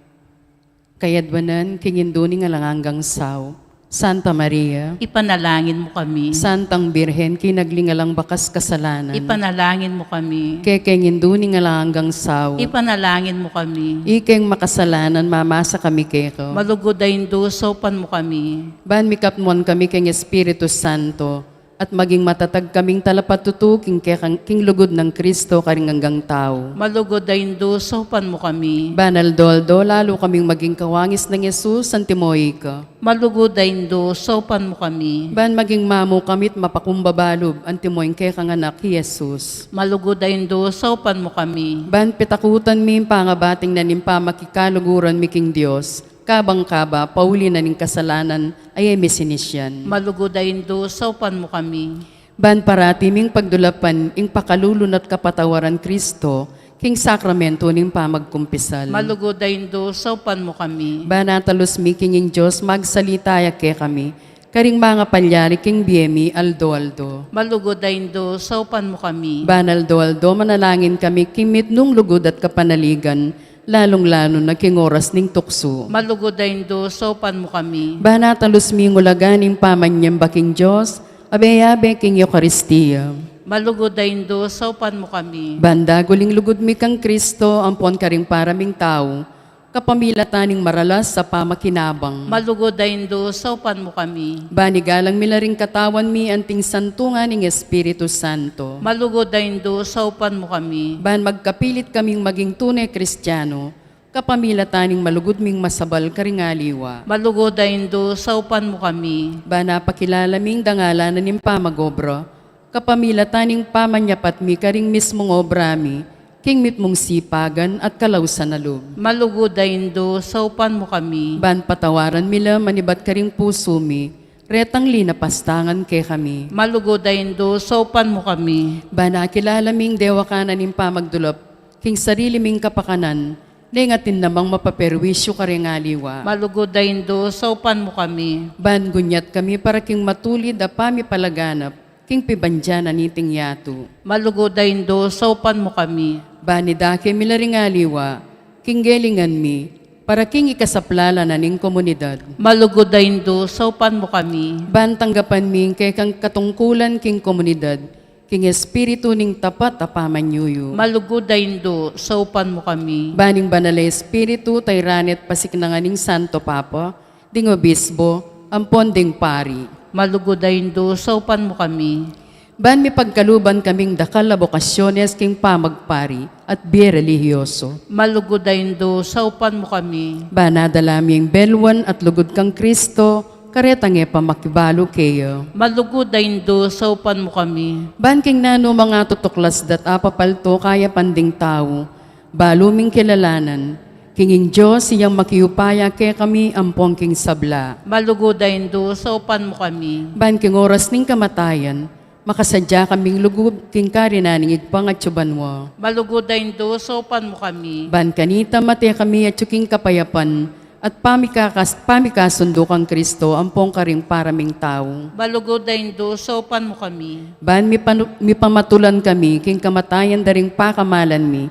Kayadwanan king Indu ning alang anggang sau, Santa Maria. Ipanalangin mu kami. Santang Birhen, kinagling alang bakas kasalanan. Ipanalangin mu kami. Kekeng Indu ning alang anggang sau. Ipanalangin mu kami. Ikeng makasalanan, mamasa kami keka. Malugud a Indu, saupan mu kami. Ban mikapnuan kami keng Espiritu Santo, at maging matatag kaming talapatutu king kekang, king lugud nang Kristo karing anggang tau. Malugud a Indu, saupan mu kami. Ban aldo-aldo lalu kaming maging kawangis nang Jesus, antimo ika. Malugud a Indu, saupan mu kami. Ban maging mamu kami't mapakumbaba lub, antimo ing kekang anak i Jesus. Malugud a Indu, saupan mu kami. Ban pitakutan mi ing pangabating na ning pamakikaluguran mi king Dios, kabang-kaba, pauli na ning kasalanan a e mi sinisian. Malugud a Indu, saupan mu kami. Ban parati ming pagdulapan ing pakalulu na't kapatawaran Kristo, king sakramento ning pamagkumpisal. Malugud a Indu, saupan mu kami. Ban atalus mi king ing Dios magsalita ya kekami, karing mangapalyari king bie mi aldo-aldo. Malugud a Indu, saupan mu kami. Ban aldo-aldo manalangin kami king mitmung lugud at kapanaligan, lalung-lalu na king oras ning tuksu. Malugud a Indu, saupan mu kami. Ban atalus mi ing ulaga ning pamanyamba king Dios, abe-abe king Eukaristia. Malugud a Indu, saupan mu kami. Ban dagul ing lugud mi kang Kristo, ampon karing para ming tau, kapamilatan ning maralas a pamakinabang. Malugud a Indu, saupan mu kami. Ban igalang mi la ring katawan mi anting santungan ning Espiritu Santo. Malugud a Indu, saupan mu kami. Ban magkapilit kaming maging tune Kristiano, kapamilatan ning malugud ming masabal karing aliwa. Malugud a Indu, saupan mu kami. Ban apakilala ming dangalan na ning pamag-obra, kapamilatan ning pamanyapat mi karing mismung obra mi, king mitmung sipagan at kalausan a lub. Malugud a Indu, saupan mu kami. Ban patawaran mi la manibat karing pusu mi, retang linapastangan kekami. Malugud a Indu, saupan mu kami. Ban akilala ming dewakan na ning pamagdulap king sarili ming kapakanan, neng atin namang mapaperwisyu karing aliwa. Malugud a Indu, saupan mu kami. Ban gunyat kami para king matulid a pamipalaganap king pibandian na niting yatu. Malugud a Indu, saupan mu kami. Ban idake mi la ring aliwa king gelingan mi, para king ikasaplala na ning komunidad. Malugud a Indu, saupan mu kami. Ban tanggapan mi ing kekang katungkulan king komunidad, king espiritu ning tapat a pamanyuyu. Malugud a Indu, saupan mu kami. Ban ing Banal a Espiritu, tairan at pasiknangan ning Santo Papa, ding obispo, ampon ding pari. Malugud a Indu, saupan mu kami. Ban mipagkaluban kaming dakal a bokasyones king pamagpari at bie relihiyoso. Malugud a Indu, saupan mu kami. Ban adala mi ing belwan at lugud kang Kristo, karetang e pa makibalu keya. Malugud a Indu, saupan mu kami. Ban king nanu mang atutuklas dat apapalto kayapan ding tau, balu ming kilalanan, king ing Dios iyang makiupaya kekami ampon king sabla. Malugud a Indu, saupan mu kami. Ban king oras ning kamatayan, makasadya kaming lugud king karinan ning Ibpa ngan atsu banua. Malugud a Indu, saupan mu kami. Ban kanita mate kami atsu king kapayapan, at pamikakas-, pamikasundu kang Kristo ampon karing para ming tau. Malugud a Indu, saupan mu kami. Ban mipanu-, mipamatulan kami king kamatayan da ring pakamalan mi,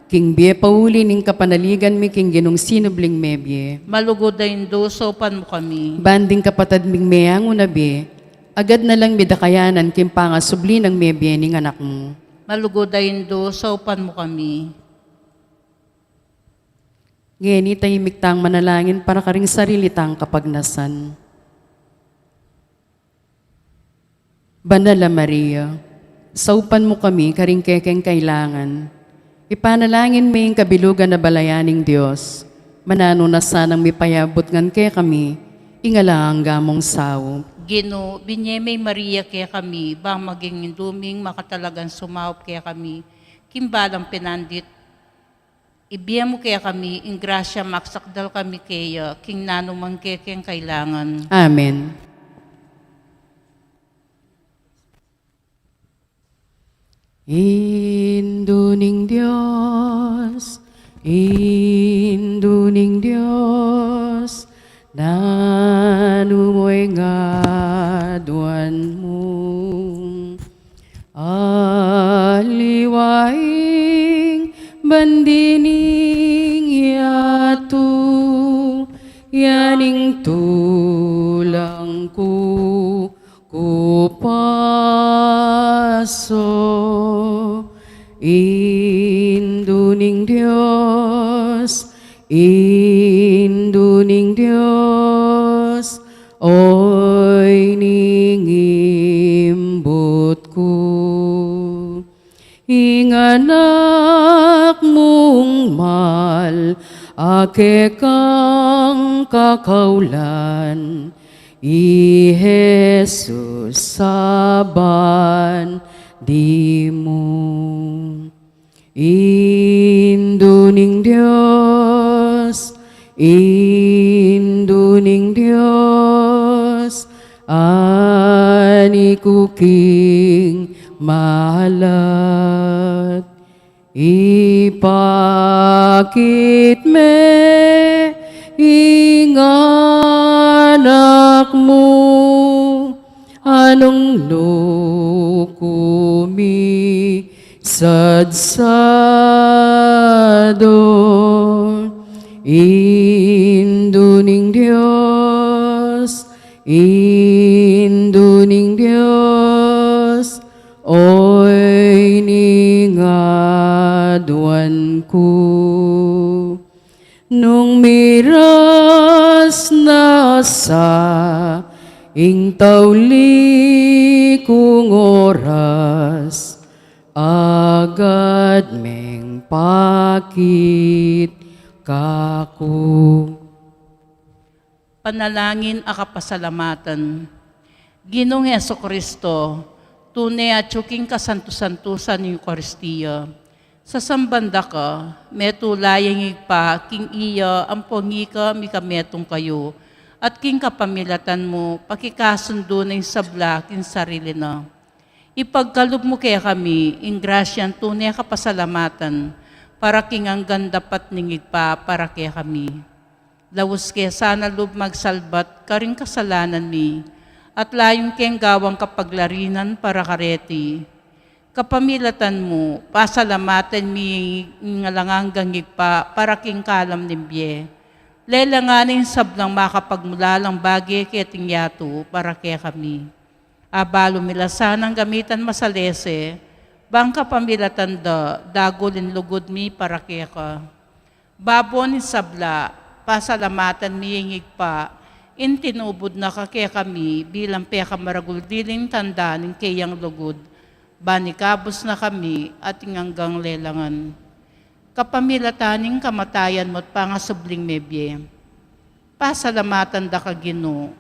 king bie pauli ning kapanaligan mi king Ginung sinubling mebie. Malugud a Indu, saupan mu kami. Ban ding kapatad ming meangu na bie, agad na lang mi da kayanan king pangasubli nang mebie ning Anak mu. Malugud a Indu, saupan mu kami. Ngeni, tahimik tang manalangin para karing sarili tang kapagnasan. Banal a Maria, saupan mu kami karing kekeng kailangan. Ipanalangin mi ing kabilugan a balayan ning Dios, mananu na sanang mipayabut ngan kekami ing alang angga mung saup. Ginu, binye me i Maria kekami, bang maging indu ming makatalagang sumaup kekami king balang penandit. Ibie mu kekami ing grasya maksakdal kami keya king nanu mang kekeng kailangan. Amen. Indu ning Dios, Indu ning Dios, nanu mo ing aduan mu? Aliwa ing bandi ning yatu, ya ing tulang ku kupasu. Indu ning Dios, Indu ning Dios, oyni ing imbut ku. Ing Anak mung mal a kekang kakaulan, i Jesus a bandi mu. Indu ning Dios, Indu ning Dios, ani ku king malat. Ipakit me ing Anak mu, a nung nu ku misadsadu. Indu ning Dios, Indu ning Dios, oyni ing aduan ku. Nung miras na sa ing tauli kung oras, agad meng pakit kaku. Panalangin a kapasalamatan. Ginung Jesucristo, tune atsu king kasantu-santusan ning Eukaristia. Sasamban da ka, metula yang Ibpa king iya ampong ika mikametung kayu, at king kapamilatan mu, pakikasundu na ing sabla king sarili na. Ipagkalub mu kekami ing grasyang tune kapasalamatan, para king anggang dapat ning Ibpa para kekami. Laus ke sana lub magsalbat karing kasalanan mi, at layun keng gawang kapaglarinan para kareti. Kapamilatan mu, pasalamatan mi ing alang anggang Ibpa para king kalam ning bie. Lelangan ing sablang makapagmulalang bage keting yatu para kekami. Abalu mi la sanang gamitan masalese, bang kapamilatan da, dagul ing lugud mi para keka. Babo ning sabla, pasalamatan mi ing Ibpa, ing tinubud na ka kekami bilang pekamaragul diling tanda ning keyang lugud, ban ikabus na kami ating anggang lelangan. Kapamilatan ning kamatayan mu at pangasubling mebie, pasalamatan da ka, Ginu,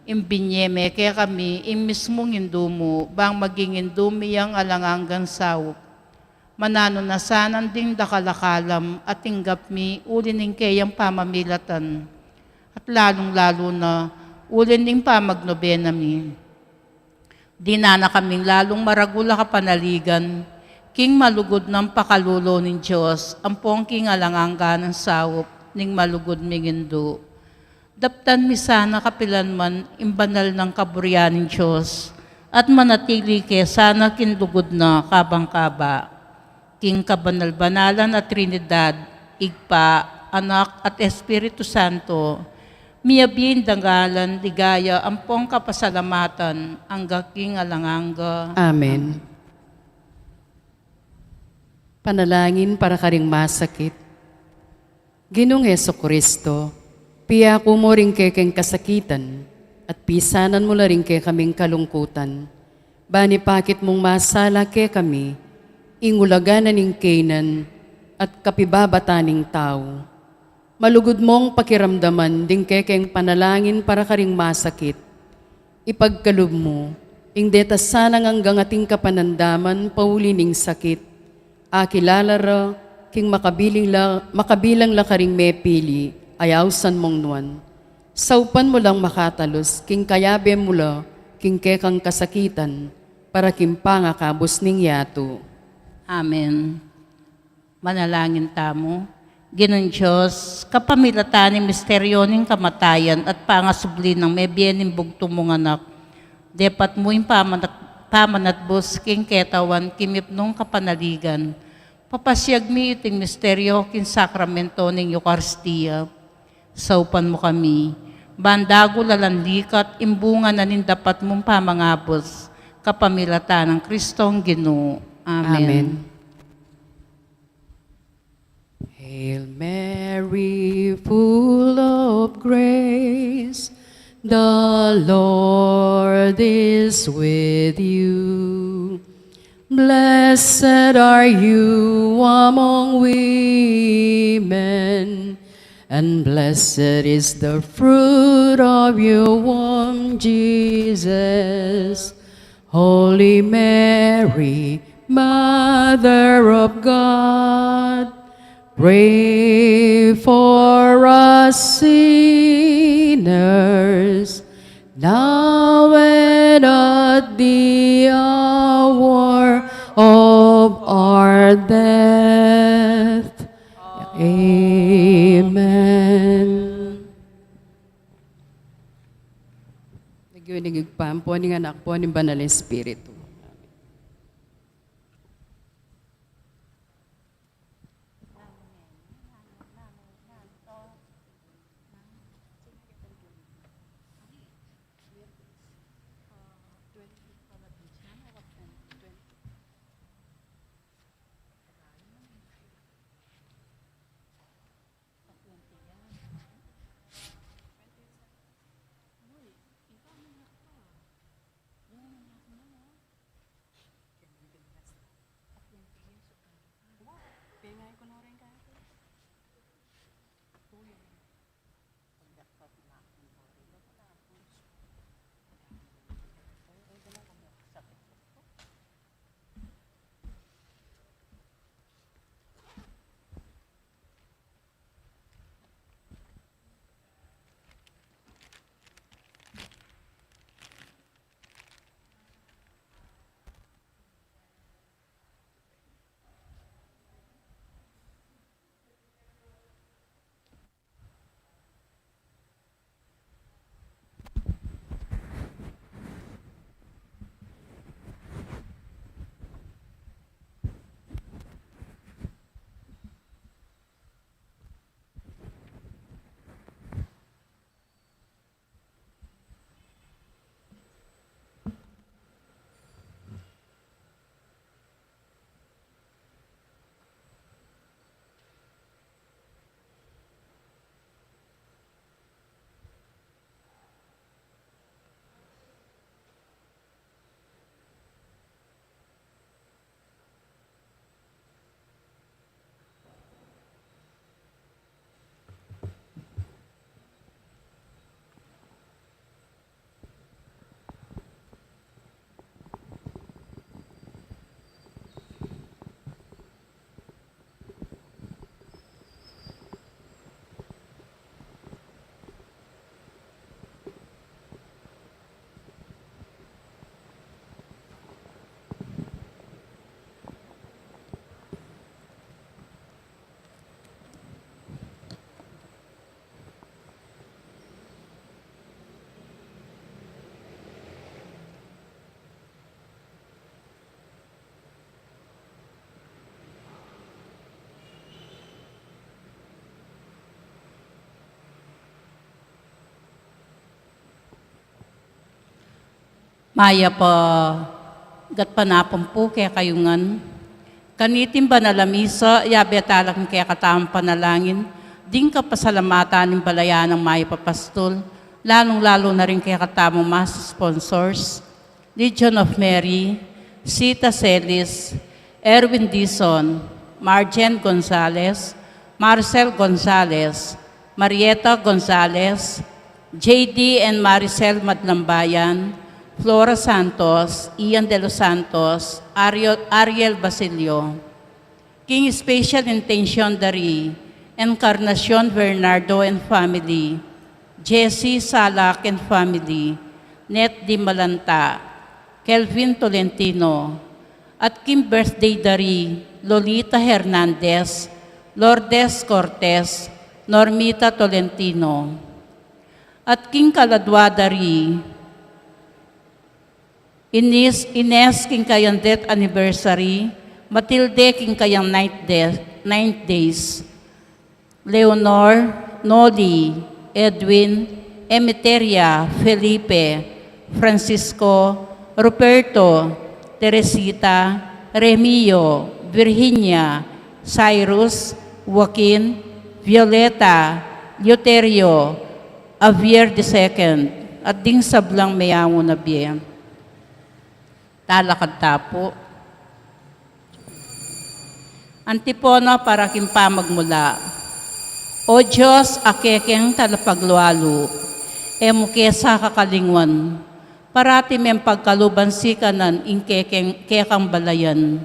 ing binie me kekami ing mismung Indu mu, bang maging Indu mi yang alang anggang saup. Mananu na sana ding dakal a kalam a tinggap mi uli ning keyang pamamilatan, at lalung-lalu na uli ning pamagnobena mi. Dinan na kaming lalung maragul a kapanaligan king malugud nang pakalulu ning Dios ampong king alang angga nang saup ning malugud ming Indu. Daptan mi sana kapilan man ing banal nang kaburian ning Dios, at manatili ke sana king lugud na kabang kaba. King kabanal-banalan a Trinidad, Ibpa, Anak, at Espiritu Santo, miyabi ing dangalan, ligaya, ampong kapasalamatan, angga king alang angga. Amen. Panalangin para karing masakit. Ginung Jesucristo, piyaku mu ring kekeng kasakitan, at pisanan mu la ring kekaming kalungkutan. Ban ipakit mung masala kekami ing ulaga na ning kaynan at kapibabatan ning tau. Malugud mung pakiramdaman ding kekeng panalangin para karing masakit. Ipagkalub mu ing deta sanang anggang ating kapanandaman pauli ning sakit. Akilala ra king makabilang la, makabilang la karing mepili a ausan mung nuan. Saupan mu lang makatalus king kayabe mu la king kekang kasakitan, para king pangakabus ning yatu. Amen. Manalangin tamu. Ginung Dios, kapamilatan ning misteryo ning kamatayan at pangasubli nang mebie ning bugtung mung Anak, depat mu ing pamanat-, pamanatbus king ketawan king mipnung kapanaligan. Papasiag mi iting misteryo king sakramento ning Eukaristia. Saupan mu kami, ban dagul alang likat ing bunga na ning dapat mung pamangabus, kapamilatan nang Kristong Ginu. Amen. Amen. Hail Mary, full of grace, the Lord is with you. Blessed are you among women, and blessed is the fruit of your womb, Jesus. Holy Mary, Mother of God, pray for us sinners, now and at the hour of our death. Amen. King lagyu ning Ibpa, ampo ning Anak, ampo ning Banal a Espiritu. Mayap a gatpanapun pu kekayu ngan. Kaniting banal a misa, yabe tala king kekatamung panalangin ding kapasalamatan ning balayan nang mayap a pastul, lalung-lalu na ring kekatamung mass sponsors, Legion of Mary, Sita Celis, Erwin Dizon, Marjen Gonzales, Marcel Gonzales, Marieta Gonzales, J D and Maricel Madlambayan, Flora Santos, Ian De Los Santos, Ariel, Ariel Basilio. King special intention da ri Encarnacion Bernardo and family, Jessie Salak and family, Net Di Malanta, Kelvin Tolentino, at king birthday da ri Lolita Hernandez, Lourdes Cortez, Normita Tolentino. At king kaladua da ri Ines, Ines king kayang death anniversary, Matilde king kayang ninth, de, ninth days, Leonor, Noli, Edwin, Emeteria, Felipe, Francisco, Ruperto, Teresita, Remio, Virginia, Cyrus, Joaquin, Violeta, Eleuterio, Javier the second, at ding sablang meyangu na bie. Talakad ta pu. Antipona para king pamagmula. O Dios, a kekeng talapaglualu, e mu ke sa kakalingwan, parati meng pagkaluban sikanan ing kekeng, kekang balayan.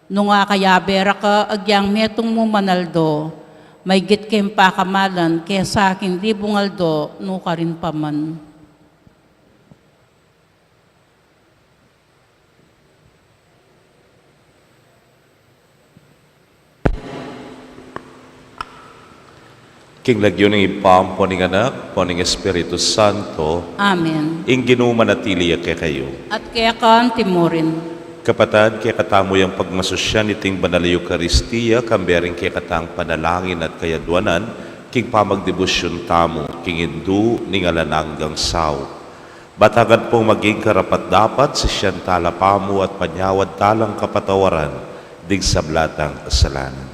Nung akayabe ra ka agyang metung mu man aldo, maygit keng pakamalan kesa king libung aldo nukarin pa man. King lagyu ning Ibpa, ampo ning Anak, ampo ning Espiritu Santo. Amen. Ing Ginu manatili ya kekayu. At keka antimurin. Kapatad, kekatamu yang pagmasusyan iting banal a Eukaristia, kambe ring kekatang panalangin at kayadwanan, king pamagdebusyun tamu king Indu ning alang anggang saup. Batagan pung maging karapat-dapat, sisian tala pamu at panyawad talang kapatawaran ding sabla tang kasalanan.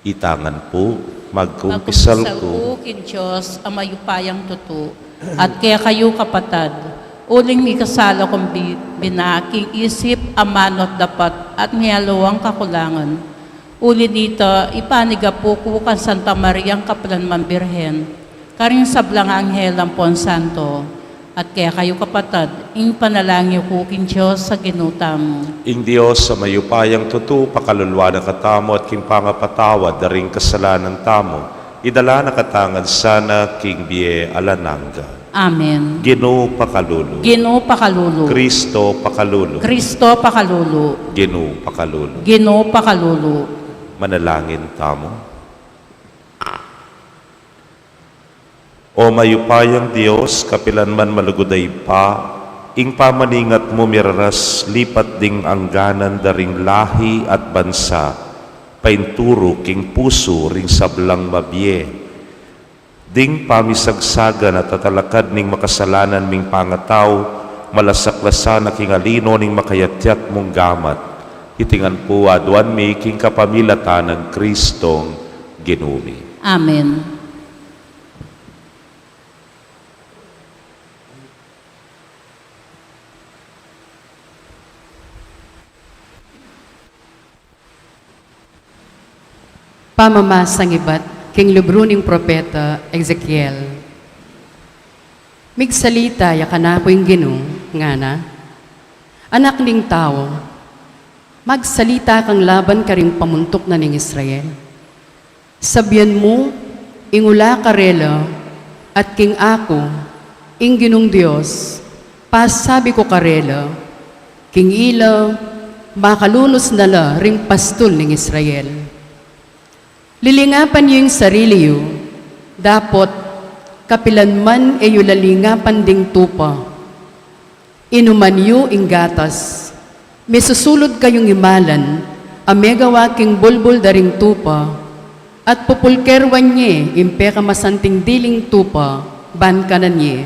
Itangan pu, magkumpisal ku king Dios a mayupayang tutu, at kekayu kapatad, uling mikasala kung bi-, bina king isip, amanu at dapat, at ning aliwang kakulangan. Uli nita, ipanigapu ku kang Santa Mariang kapilanman Birhen, karing sablang anghel ampon santo, at kekayu kapatad, ing panalangin yu ku king Dios a Ginu tamu. Ing Dios a mayupayang tutu, pakaluluan na katamu at king pangapatawad da ring kasalanan tamu, idala na katamu ngan sana king bie alang angga. Amen. Ginu pakalulu. Ginu pakalulu. Kristo pakalulu. Kristo pakalulu. Ginu pakalulu. Ginu pakalulu. Manalangin tamu. O mayupayang Dios, kapilanman malugud a Ibpa, ing pamaningat mu miraras lipat ding angganan da ring lahi at bansa, painturu king pusu ring sablang mabie. Ding pamisagsagan at tatalakad ning makasalanan ming pangatau, malasak la sana king alino ning makayatyat mung gamat. Iti ngan pu aduan mi king kapamilatan nang Kristong Ginu mi. Amen. Pamamasang ibat king libru ning propeta Ezekiel. Migsalita ya kanaku ing Ginu, ngana, Anak ning tau, magsalita kang laban karing pamuntuk na ning Israel. Sabian mu, ing ula karela, at king aku, ing Ginung Dios, pasabi ku karela, king ila, makalunus na la ring pastul ning Israel. Lilingapan yu ing sarili yu, dapot kapilanman e yu lalingapan ding tupa. Inuman yu ing gatas, misusulud kayung imalan a megawa king bulbul da ring tupa, at pupulkeruan ye ing pekamasanting diling tupa ban kanan ye.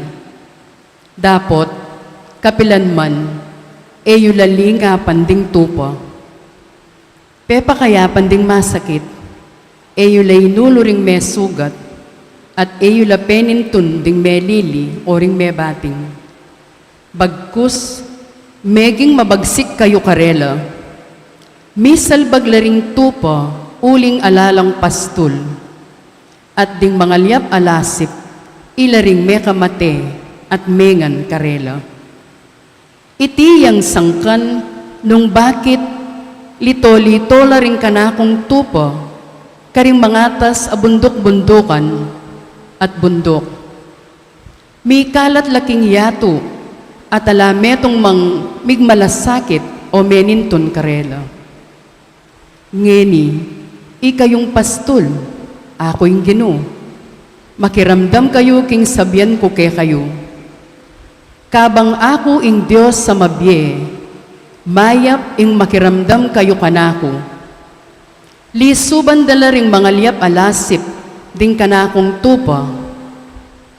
Dapot, kapilan man, e yu la lingapan ding tupa. Pepakayapan ding masakit, e yu la inulu ring mesugat, at e yu la penintun ding melili o ring mebating. Bagkus, meging mabagsik kayu karela. Misalbag la ring tupa uling ala lang pastul, at ding mangalyap a lasip ila ring mekamate at mengan karela. Iti yang sangkan nung bakit lito-lito la ring kanakung tupa karing mangatas a bunduk-bundukan at bunduk. Mikalat la king yatu at ala metung mang migmalasakit o menintun karela. Ngeni, ikayung pastul, aku ing Ginu. Makiramdam kayu king sabian ku kekayu. Kabang aku ing Dios a mabie, mayap ing makiramdam kayu kanaku. Lisuban da la ring mangalyap a lasip ding kanakung tupa,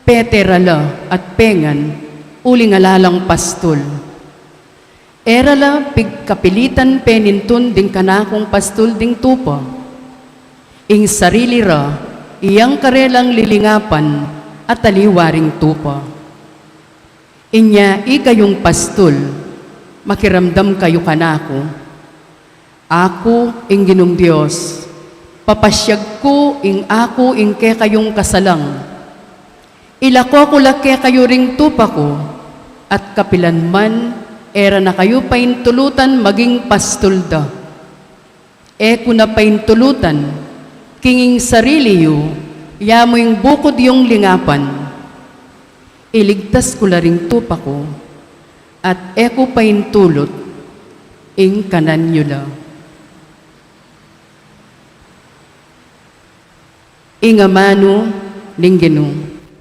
pete ra la at pengan uling ala lang pastul. E ra la pigkapilitan penintun ding kanakung pastul ding tupa. Ing sarili ra, iyang karelang lilingapan at aliwa ring tupa. Inya ikayung pastul, makiramdam kayu kanaku. Aku ing Ginung Dios, papasyag ku ing aku ing kekayung kasalang. Ilako ku la kekayu ring tupa ku, at kapilan man e ra na kayu paintulutan maging pastul da. E ku na paintulutan, king ing sarili yu, ya mu ing bukud yung lingapan. Iligtas ku la ring tupa ku, at e ku paintulut ing kanan yu la. Ing amanu ning Ginu.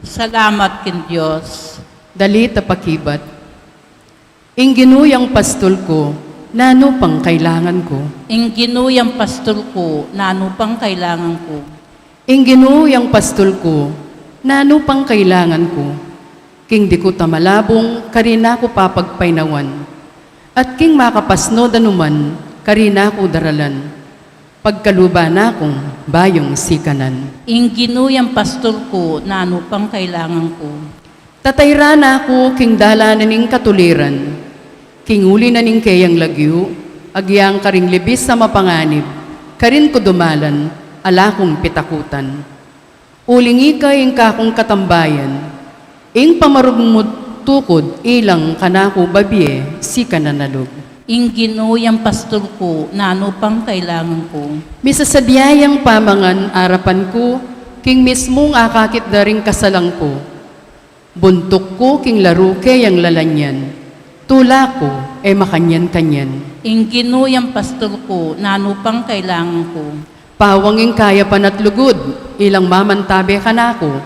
Salamat king Dios. Dali ta pakibat. Ing Ginu yang pastul ku, nanu pang kailangan ku? Ing Ginu yang pastul ku, nanu pang kailangan ku? Ing Ginu yang pastul ku, nanu pang kailangan ku? King dikut a malabung, karin na ku papagpainawan. At king makapasno danuman, karin na ku daralan. Pagkaluban na kung bayung sikanan. Ing Ginu yang pastul ku, nanu pang kailangan ku? Tatairan na ku king dalan na ning katuliran. King uli na ning keyang lagyu, agyang karing libis a mapanganib, karin ku dumalan, ala kung pitakutan. Uling ika ing kakung katambayan, ing pamarugmud tukud ilang kanaku babie sikanan a lub. Ing Ginu yang pastul ku, nanu pang kailangan ku? Misasadya yang pamangan arapan ku, king mismung akakit da ring kasalang ku. Buntuk ku king laru keyang lalanyan, tula ku e makanyan-kanyan. Ing Ginu yang pastul ku, nanu pang kailangan ku? Pawang ing kayapan at lugud, ilang mamantabe kanaku.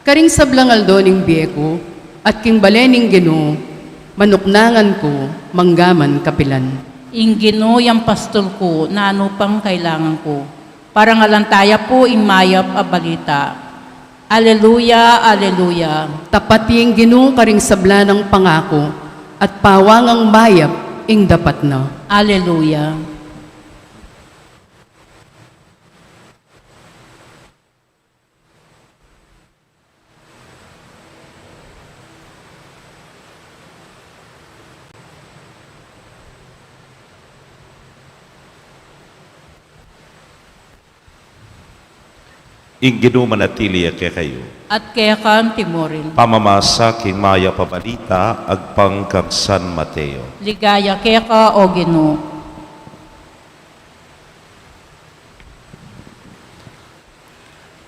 Karing sablang aldo ning bie ku, at king bale ning Ginu, manuknangan ku, manggaman kapilan. Ing Ginu yang pastul ku, nanu pang kailangan ku? Parangalan taya pu ing mayap a balita. Aleluya, aleluya. Tapat ing Ginu karing sabla nang pangaku, at pawang mayap ing dapat na. Aleluya. Ing Ginu manatili ya kekayu. At keka mu rin. Pamamasa king mayap a balita agpang kang San Mateo. Ligaya keka, O Ginu.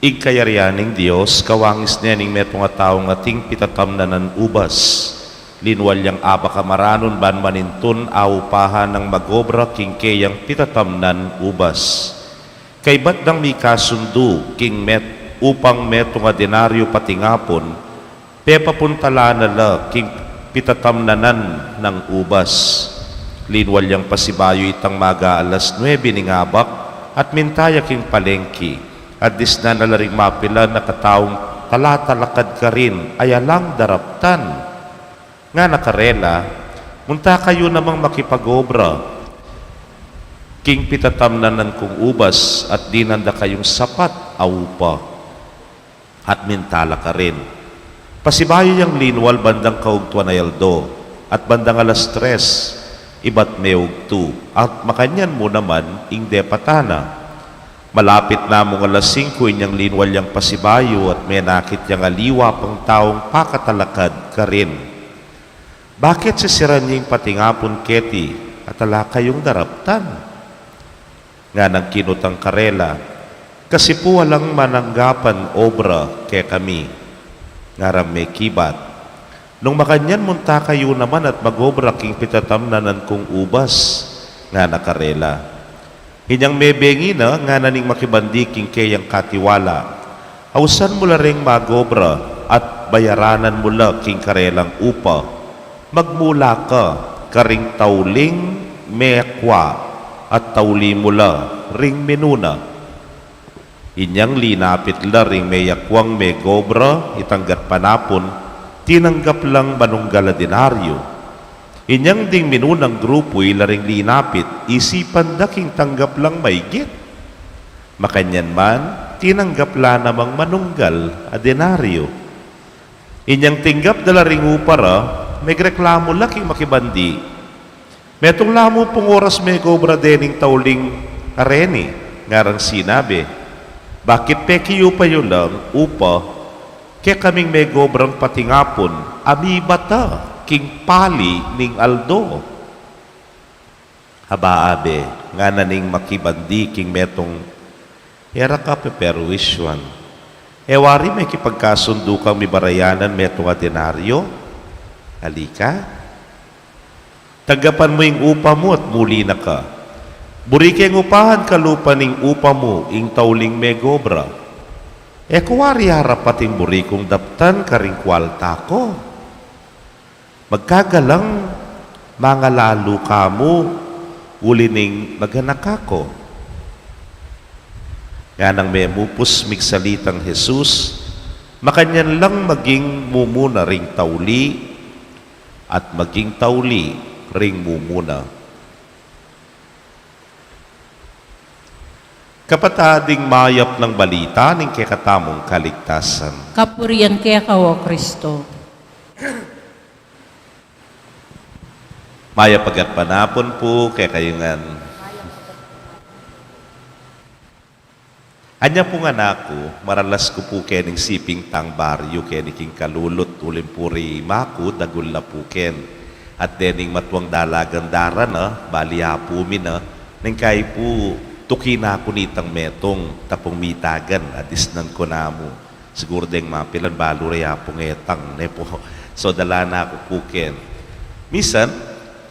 Ing kayarian ning Dios, kawangis ne ning metung a taung ating pitatamnan nang ubas. Linwal yang abak a maranun ban manintun, aupahan nang mag-obra king keyang pitatamnan ubas. Kaybat dang mikasundu king met-, upang metung a denaryo patingapun, pepapuntalan na la king pitatamnanan nang ubas. Linwal yang pasibayu itang maga alas nuebe ning abak, at minta ya king palengki, at disnan na la ring mapilan a kataung talatalakad karin, ay alang daraptan. Ngana karela, "Munta kayu namang makipag-obra king pitatamnanan kung ubas at dinan da kayung sapat a upa." At minta la karin. Pasibayu yang linwal bandang kaugtuan a aldo, at bandang alas tres, ibat me ugtu, at makanyan mu naman ing depatan na. Malapit na mung alas singku inyang linwal yang pasibayu at menakit yang aliwa pang taung pakatalakad karin. "Bakit sisiran ye ing patingapun keti at ala kayung daraptan?" Nganang kinutang karela, "Kasi pu alang mananggapan obra kekami." Ngarang mekibat, "Nung makanyan munta kayu naman at mag-obra king pitatamnanan kung ubas." Ngana karela, "Inyang mebengi na," ngana ning makibandi king keyang katiwala, "ausan mu la ring mag-obra at bayaranan mu la king karelang upa. Magmula ka karing tauling mekwa at tauli mu la ring minuna." Inyang linapit la ring meyakwang meg-obra itang gatpanapun, tinanggap lang manunggal a denaryo. Inyang ding minunang grupu ila ring linapit, isipan da king tanggap lang maigit. Makanyan man, tinanggap la namang manunggal a denaryo. Inyang tinggap da la ring upa ra, megreklamu la king makibandi, "Metung la mu pung oras meg-obra dening tauling areni," ngarang sinabi, "Bakit pekiupa yu lang upa kekaming meg-obrang patingapun a mibata king pali ning aldo?" "Aba, abe," ngana ning makibandi king metung, "e ra ka peperwisyuan. E wari mekipagkasundu kang mibarayanan metung a denaryo? Ali ka, tanggapan mu ing upa mu at muli na ka. Buri keng upahan kalupa ning upa mu ing tauling meg-obra. E ku wari arapat ing buri kung daptan karing kwalta ku? Magkagalang mangalalu ka mu uli ning mag-anak ka ku." Nganang memupus migsalitang Jesus, "Makanyan lang maging mumuna ring tauli at maging tauli ring mumuna." Kapatad, ing mayap nang balita ning kekatamung kaligtasan. Kapurian keka, O Kristo. Mayap a gatpanapun pu kekayu ngan. Anya pu ngan aku, maralas ku pu keni king siping tang baryu keni king kalulut, uling pu ri ima ku dagul la pu ken. At dening matuang dalagan daran na, bali apu mi na, neng kayi pu tuki na ku nitang metung, tapung mitagan, adisnan ku na mu. Siguru deng mapilan balu re apung etang, ne pu. So, dala na ku pu ken. Misan,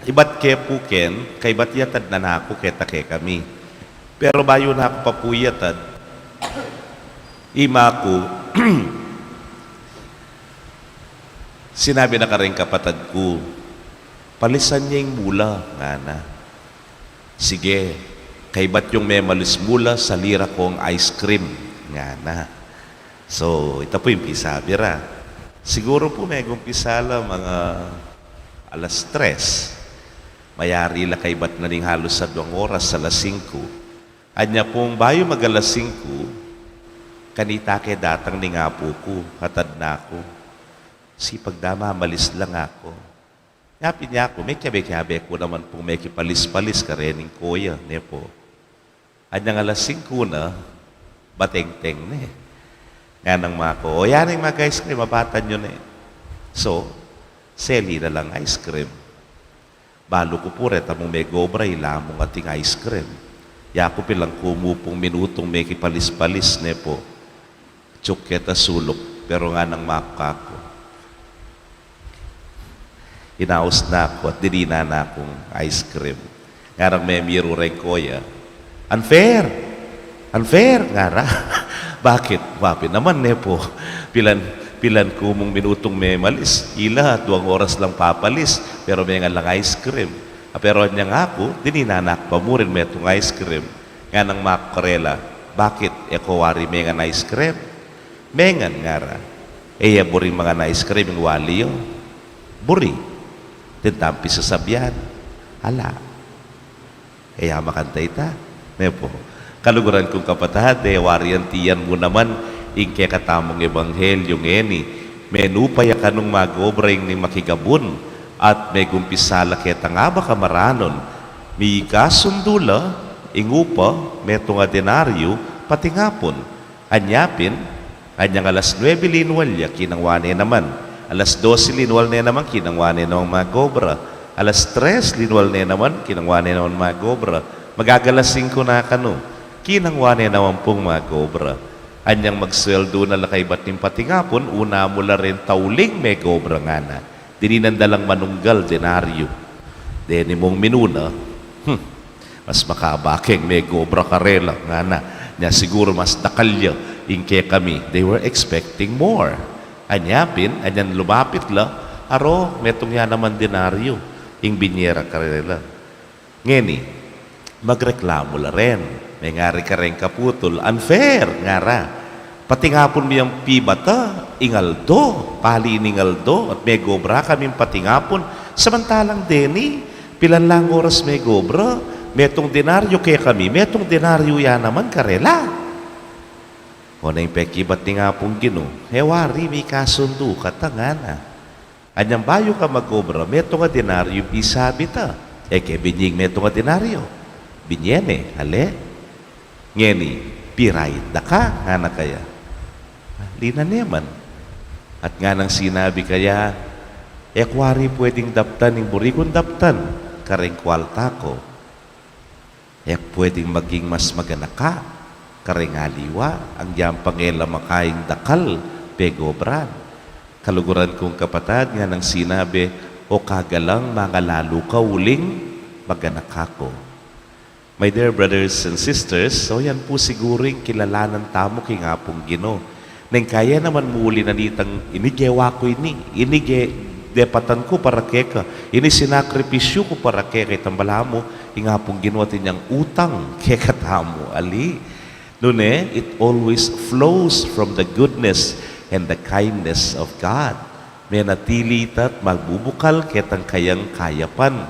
ibat ke pu ken, kaibat yatad na na ku keta kekami. Pero bayu na ku pa pu yatad, ima ku, sinabi na kareng kapatad ku, "Palisan ye ing mula," ngana. "Sige, kaibat yung memalis mula, sali ra kong ice cream," ngana. So, ita pu ing pisabi ra. Siguru pu megumpisa la mga alas tres. Mayari la kaibat na ning halus aduang oras, alas singku. Anya pung bayu mag-alas singku, kanita ke datang ning apu ku, hatad na ku. Sipag da, mamalis lang aku. Yapin ya ku, mekiabe-kiabe ku naman pung mekipalis-palis karening koya, ne pu. Anyang alas singku na, batengteng ne. Nganang ima ku, "O, yan ing mag-ice cream, abatan yu ne." So, seli na lang ice cream. Balu ku pu reta mung meg-obra, ila mung ating ice cream. Ya ku pilan ku mu pung minutung mekipalis-palis, ne pu. Atiu keta suluk, pero nganang ima ku kaku, inaus na ku at dininan na kung ice cream. Ngarang memiru reng koya, "Unfair! Unfair!" ngara. "Bakit?" "Wa pin naman, ne pu. Pilan, pilan ku mung minutung memalis. Ila, duang oras lang papalis, pero mengan lang ice cream. A, pero anyang aku, dininan na ku pa mu rin metung ice cream." Nganang ima ku karela, "Bakit? E ko wari mengan ice cream?" "Mengan," ngara. "E ya buring mangan ice cream ing wali yu?" "Buri." Atin tang pisasabian? Ala. E ya makanta ita, ne pu? Kaluguran kung kapatad, e wari anti yan mu naman ing kekatamung ebanghelyu ngeni. Menupa ya kanung mag-obra ing makigabun, at megumpisa la ketang abe kamaranun. Mikasundu la, ing upa, metung a denaryu, patingapun. Anya pin, anyang alas nuebe linwal ya, kinangwa ne naman. Alas dose linwal ne naman, kinangwa ne namang mag-obra. Alas tres linwal ne naman, kinangwa ne namang mag-obra. Mag-agalas singku na kanu, kinangwa ne naman pung mag-obra. Anyang magsweldu na la kaybat ning patingapun, una mu la ren tauling meg-obra ngana. Dininan da lang manunggal denaryu. Deni mung minuna, hmm, mas makaba keng meg-obra karela, ngana. Nya siguru mas dakal ya ing kekami. They were expecting more. Anya pin, anyan lumapit la, aro, metung ya naman denaryu ing binye ra karela. Ngeni, magreklamu la ren. Mengari kareng kaputul, "Unfair," ngara. "Patingapun mu yang pibata ing aldo, pali ning aldo, at meg-obra kaming patingapun. Samantalang deni, pilan lang oras meg-obra, metung denaryu kekami, metung denaryu ya naman karela." O, neng pekibat ning Apung Ginu, "E wari, mikasundu kata," ngana. "Anyang bayu ka mag-obra, metung a denaryu ing pisabi ta." E ke binying metung a denaryu? Binye ne, ale? "Ngeni, pira inda ka?" ngana kaya. Linan ne man. At nganang sinabi kaya, "E ku wari pwedeng daptan ing buri kung daptan kareng kwalta ku. E ku pwedeng maging mas maganaka kareng aliwa, anggyang pangela makaing dakal peg-obran." Kaluguran kung kapatad, nganang sinabi, "O kagalang, mangalalu ka uling maganaka ku." My dear brothers and sisters, o yan pu siguru ing kilalanan tamu king Apung Ginu. Neng kaya naman mu uli na nitang, "Ini gewa ku ini, ini ge-, depatan ku para keka, ini sinakripisyu ku para keka," itang balamu, ing Apung Ginu atin yang utang kekatamu, ali. Nune, it always flows from the goodness and the kindness of God. Menatili ita't magbubukal ketang kayang kayapan,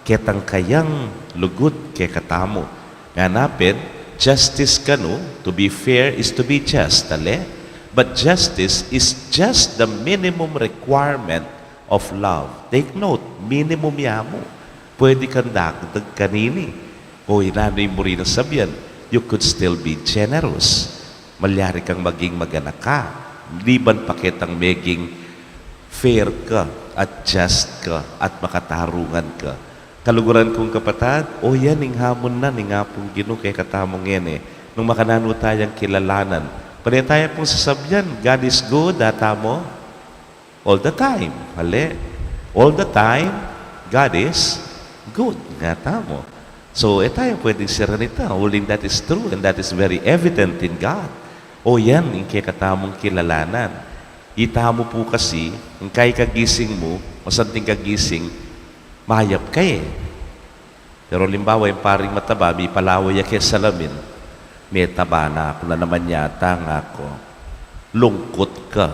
ketang kayang lugud kekatamu. Ngana pin, justice kanu, to be fair is to be just, ale? But justice is just the minimum requirement of love. Take note, minimum ya mu. Pwede kang dakdag kanini. O inanu ing buri nang sabian, you could still be generous. Malyari kang maging maganaka, liban pa ketang meging fair ka at just ka at makatarungan ka. Kaluguran kung kapatad, o yan ing hamun na ning Apung Ginu kekatamu ngeni. Nung makananu tayang kilalanan, pane taya pung sasabian, "God is good," a tamu? All the time, ale? All the time, God is good, nga tamu. So, e taya pwedeng siran ita, uling that is true and that is very evident in God. O yan ing kekatamung kilalanan. Itamu pu kasi, ing kaikagising mu, o santing kagising, mayap ka e. Pero alimbawa, ing paring mataba, mipalaway ya keng salamin, "Metaba na ku na naman yata," nga ku. Lungkut ka.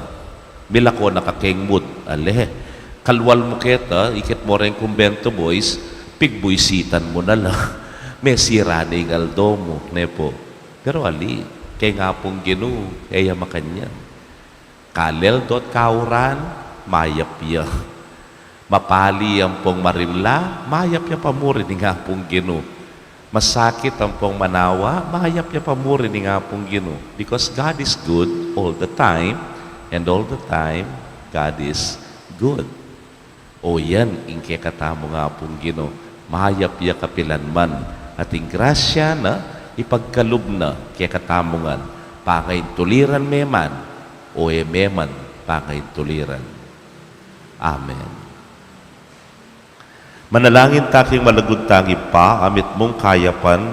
Milako na ka keng mood, ale. Kalwal mu keta, ikit mu reng kumbento boys, pigbuisitan mu na la. Mesira ne ing aldo mu, ne pu? Pero ali, keng Apung Ginu, e ya makanyan. Kalel do't kauran, mayap ya. Mapali ampong marimla, mayap ya pa mu rin ing Apung Ginu. Masakit ampong manawa, mayap ya pa mu rin ing Apung Ginu. Because God is good all the time, and all the time, God is good. O yan ing kekatamung Apung Ginu, mayap ya kapilan man, at ing grasya na ipagkalub na kekatamu ngan, pangaintuliran me man, o e me man pangaintuliran. Amen. Manalangin ta king malugud tang Ibpa, a mitmung kayapan,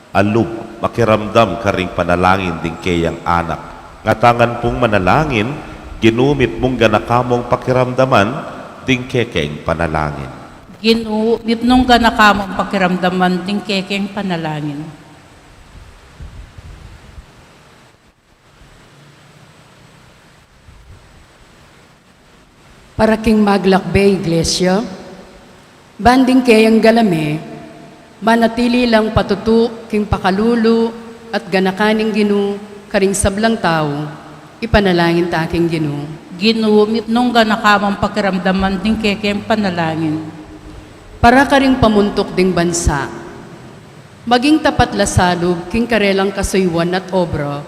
a lub, makiramdam karing panalangin ding keyang anak. Ngatamu ngan pung manalangin, Ginu, mitmung ganaka mung pakiramdaman ding kekeng panalangin. Ginu, mitmung ganaka mung pakiramdaman ding kekeng panalangin. Para king maglakbe Iglesia, Ban ding keyang galame, manatili lang patutu king pakalulu at ganakan ning Ginu karing sablang tau, ipanalangin ta king Ginu. Ginu, mitmung ganaka mung pakiramdaman ding kekeng panalangin. Para karing pamuntuk ding bansa. Maging tapat la salub king karelang kasuyuan at obra,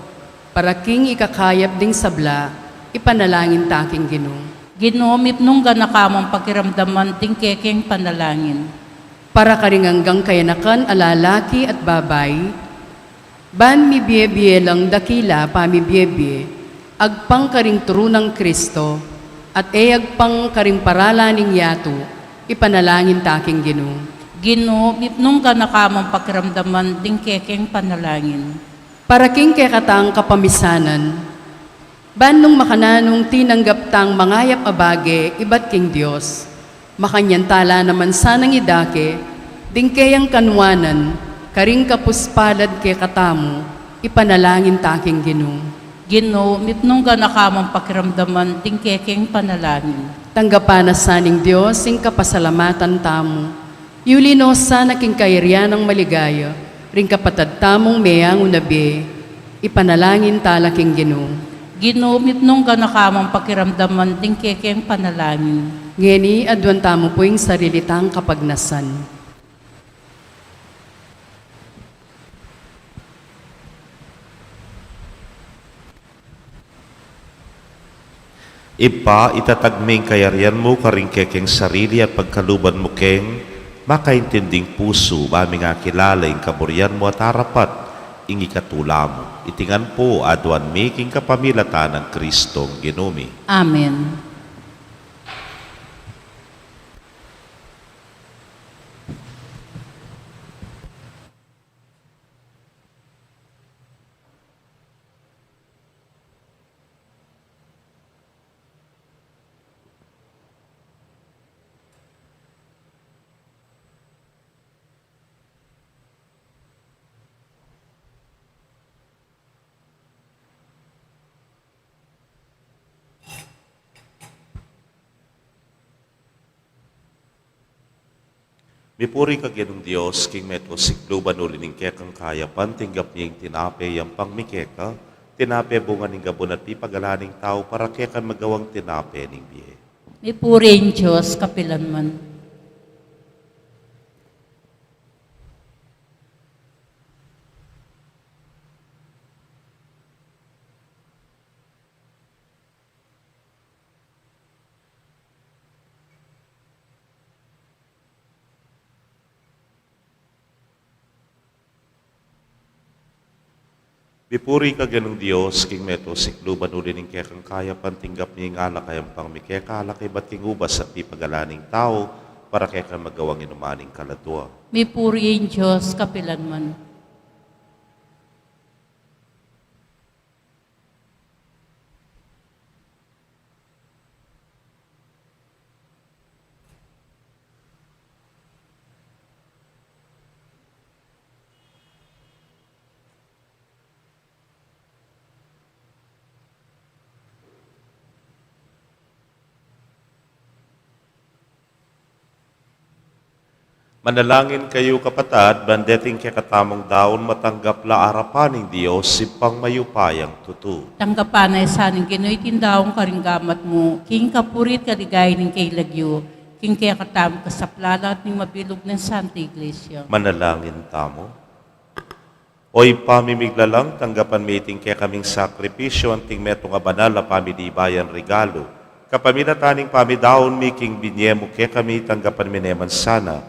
para king ikakayap ding sabla, ipanalangin ta king Ginu. Ginu, mitmung ganaka mung pakiramdaman ding kekeng panalangin. Para karing anggang kayanakan a lalaki at babai, ban mibie-bie lang dakila pamibie-bie, agpang karing turu nang Kristo, at e agpang karing paralan ning yatu, ipanalangin ta king Ginu. Ginu, mitmung ganaka mung pakiramdaman ding kekeng panalangin. Para king kekatang kapamisanan, ban nung makananung tinanggap tang mangayap a bage ibat king Dios, makanyan ta la naman sanang idake ding keyang kanuanan karing kapuspalad kekatamu, ipanalangin ta king Ginu. Ginu, mitmung ganaka mung pakiramdaman ding kekeng panalangin. Tanggapan na sa ning Dios ing kapasalamatan tamu, yuli no sana king kayarian nang maligaya ring kapatad tamung meangu na bie, ipanalangin ta la king Ginu. Ginu, mitmung ganaka mung pakiramdaman ding kekeng panalangin. Ngeni, aduan tamu pu ing sarili tang kapagnasan. Ibpa, itatag me ing kayarian mu karing kekeng sarili at pagkaluban mu keng makaintinding pusu, ba ming akilala ing kaburian mu at arapat ing ikatula mu. Iti ngan pu aduan mi king kapamilatan nang Kristong Ginu mi. Amen. Mipuri ka Ginung Dios, king meto sikluban uli ning kekang kayapan, tinggap mi ing tinape, yampang mi keka, tinape bunga ning gabun at pipagalan ning tau, para keka magawang tinape ning bie. Mipuri ing Dios kapilanman. Mipuri ka Ginung Dios, king meto sikluban uli ning kekang kayapan, tinggap mi ing alak a yampang mi keka, alak ibat king ubas at pipagalan ning tau, para keka magawang inuman ning kaladua. Mipuri ing Dios kapilanman. Manalangin kayu, kapatad, ban deting kekatamung daun matanggap la arapan ning Dios, Ibpang mayupayang tutu. Tanggapan na sa ning Ginu iting daun karing gamat mu, king kapurian at kaligayan ning kayag yu, king kekatamung kasaplalan at ning mabilug nang Santa Iglesia. Manalangin tamu. O Ibpa ming miglalang, tanggapan mu iting kekaming sakripisyu, anting metung a banal a pamilibayan regalu. Kapamilatan ning pamidaun mi king binye mu kekami, tanggapan mi ne man sana